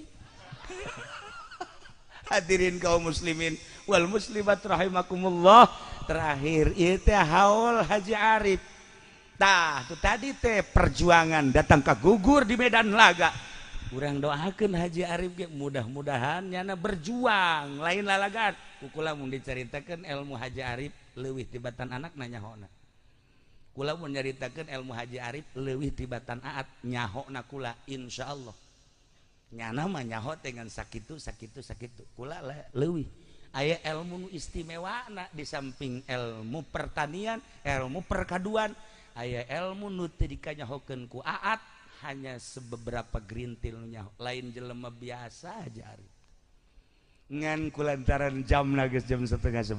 Hadirin kaum muslimin wal muslimat rahimakumullah. Terakhir ieu teh haul Haji Arif. Tah tu tadi teh perjuangan datang ka gugur di medan laga. Urang doakeun Haji Arif ge mudah-mudahan nyana berjuang lain lalagan. Ku kula mun dicaritakeun ilmu Haji Arif leuwih tibatan anakna nyahona. Kula mun nyaritakeun ilmu Haji Arif leuwih tibatan aat nyahona kula insyaallah. Nyana mah nyaho dengan sakitu sakitu sakitu kula leuwih. Aya ilmu nu istimewana di samping ilmu pertanian, ilmu perkaduan, aya ilmu nu teu dikanyahokeun ku aat hanya sebeberapa gerintil nu nyaho, lain jelema biasa Haji Arif. Ngan kulantaran jam geus jam 10.30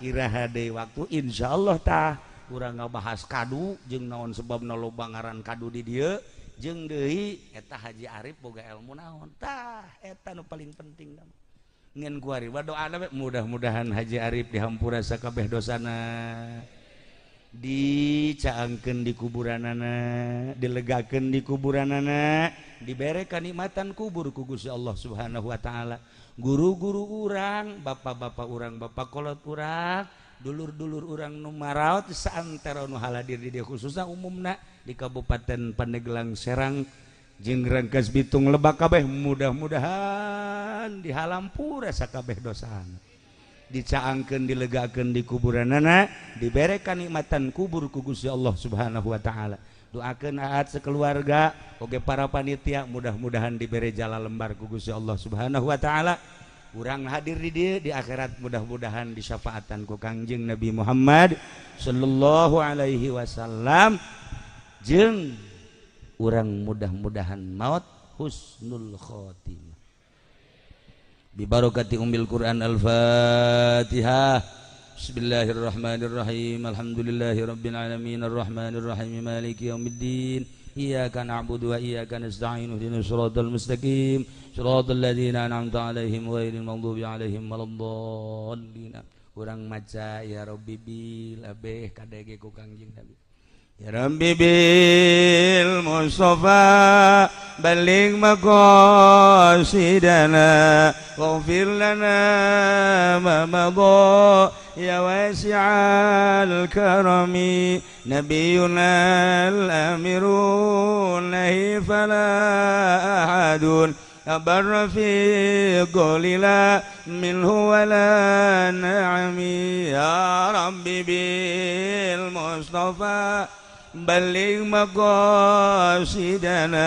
iraha deui waktu insyaallah tah urang ngabahas kadu jeung naon sebabna loba ngaran kadu di dieu jeung deui eta Haji Arif boga ilmu naon tah eta nu paling penting ngan kuari doa mudah-mudahan Haji Arif dihampura sakabeh dosana dicaangkeun di kuburanana dilegakeun di kuburanana dibere kanikmatan kubur ku Gusti Allah Subhanahu wa taala. Guru-guru urang, bapak-bapak urang, bapak kolot urang, dulur-dulur urang nu maraot saantero nu haladir di dieu khususna umumna di Kabupaten Pandeglang Serang jeung Rangkas Bitung Lebak kabeh mudah-mudahan dihalampura sakabeh dosana dicaangkeun dilegakeun di kuburanana dibere kanikmatan kubur ku Gusti Allah Subhanahu wa taala. Doakeun aat sekeluarga oge para panitia mudah-mudahan dibere jala lembar ku Gusti Allah Subhanahu wa taala. Urang hadir di dieu di akhirat mudah-mudahan disyafaatan ku Kangjeng Nabi Muhammad sallallahu alaihi wasallam jeung urang mudah-mudahan maut husnul khotimah. Bi barakati ummil Quran. Al-Fatihah. Bismillahirrahmanirrahim. Alhamdulillahirabbil alamin arrahmanirrahim maliki yaumiddin. Iyyaka na'budu wa iyyaka nasta'in ihdinas siratal mustaqim siratal ladzina an'amta 'alaihim ghairil maghdubi 'alaihim waladdallin. Urang maca ya Rabbi bil abeh kadege ku Kangjeng Nabi. Ya Rabbi bil Mustafa balligh maqasidana waghfir lana ma madha ya wasi'al karami nabiyuna al-amirun nahi fala ahadun abarra fi qawli la minhu wala na'ami. Ya Rabbi bil Mustafa balligh maqasidana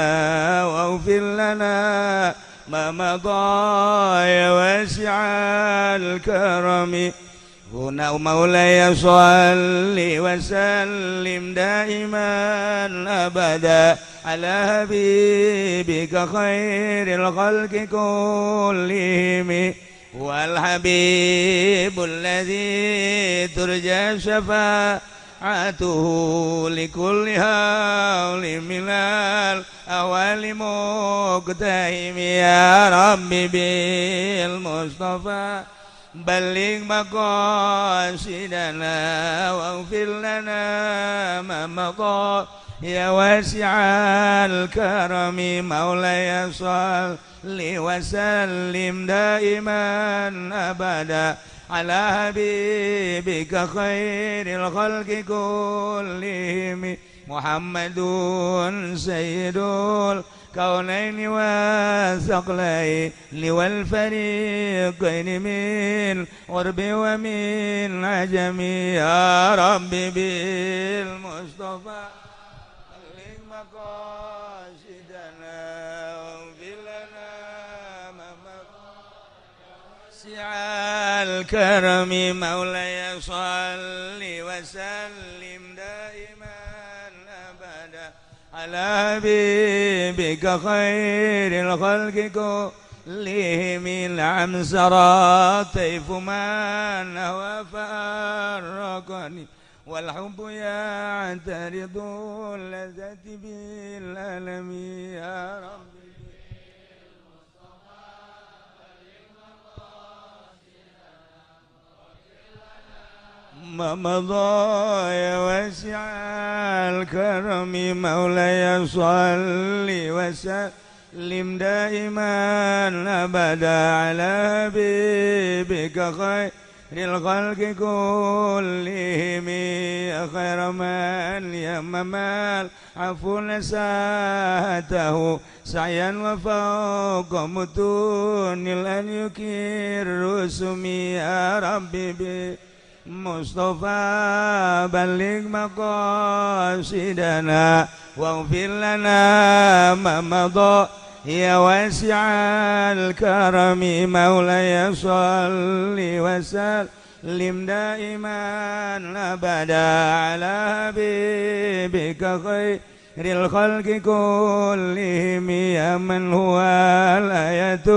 waghfir lana ma madha ya wasi'al karami. Huna maulaya shalli wa sallim daiman abada ala habibika khairil khalqi kullihim wal habibul ladzi turja syafaatuhu likulli haulin minal awali muqtahim. Ya Rabbi bil Mustafa balligh maqasidana waghfir lana ma madha ya wasi'al karami. Maulaya shalli wa sallim daiman abada ala habibika khairil khalqi kullihim. Muhammadun sayyidul kaunaini wa thaqlaini wal fariqaini min urbi wa min ajami. Ya Rabbi bil Mustafa balligh maqasidana waghfir lana ma wasi'al karami. Maulaya shalli wa sallim daiman abada ala habibika khairil khalqi kullihim. Am sara tayfu man wa farraqani wal hubbu ya'taridu ladzati bil alami. Ya Rabbi ما مضى يا واسع الكرم. مولاي صل وسلم دائما أبدا على حبيبك خير الخلق كلهم. يا خير من يمم العفو نساته سعيا وفوق متون الأن يكير رسمي. يا ربي مصطفى بلغ مقاصدنا واغفر لنا ما مضى يا واسع الكرم. مولاي صل وسلم دائما أبدا على حبيبك خير الخلق كلهم. يا من هو الآية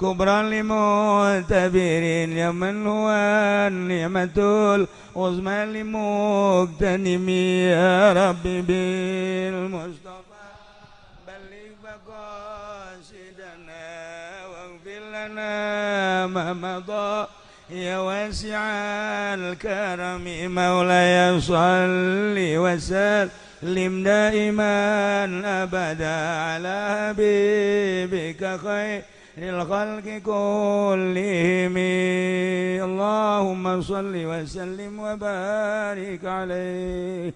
الكبرى لمعتبرين يا من هو النعمة العظمى لمغتنم يا ربي بالمصطفى بلغ مقاصدنا واغفر لنا ما مضى يا واسع الكرم مولاي صل وسلم دائما أبدا على حبيبك خير الخلق كلهم اللهم صل وسلم وبارك عليه.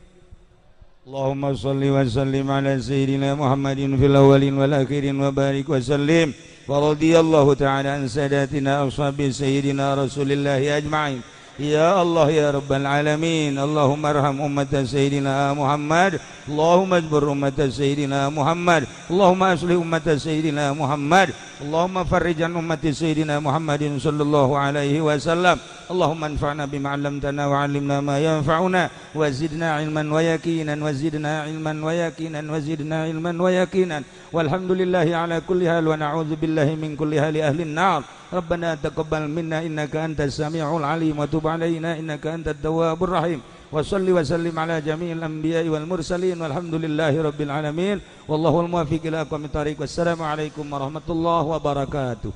اللهم صل وسلم على سيدنا محمد في الأولين والآخرين وبارك وسلم. ورضي الله تعالى عن ساداتنا أصحاب سيدنا رسول الله أجمعين. يا الله يا رب العالمين. اللهم ارحم أمة سيدنا محمد. اللهم اجبر أمة سيدنا محمد. اللهم أصلح أمة سيدنا محمد. اللهم فرج عن أمة سيدنا محمد صلى الله عليه وسلم. اللهم انفعنا بما علمتنا وعلمنا ما ينفعنا وزدنا علما ويقينا وزدنا علما ويقينا وزدنا علما ويقينا. والحمد لله على كل حال ونعوذ بالله من كل حال أهل النار. ربنا تقبل منا إنك أنت السميع العليم وتب علينا إنك أنت التواب الرحيم. وصل وسلم على جميع الأنبياء والمرسلين والحمد لله رب العالمين. والله الموفق إلى أقوم الطريق. والسلام عليكم ورحمة الله وبركاته.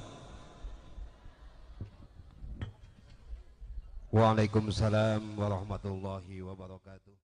Waalaikumsalam warahmatullahi wabarakatuh.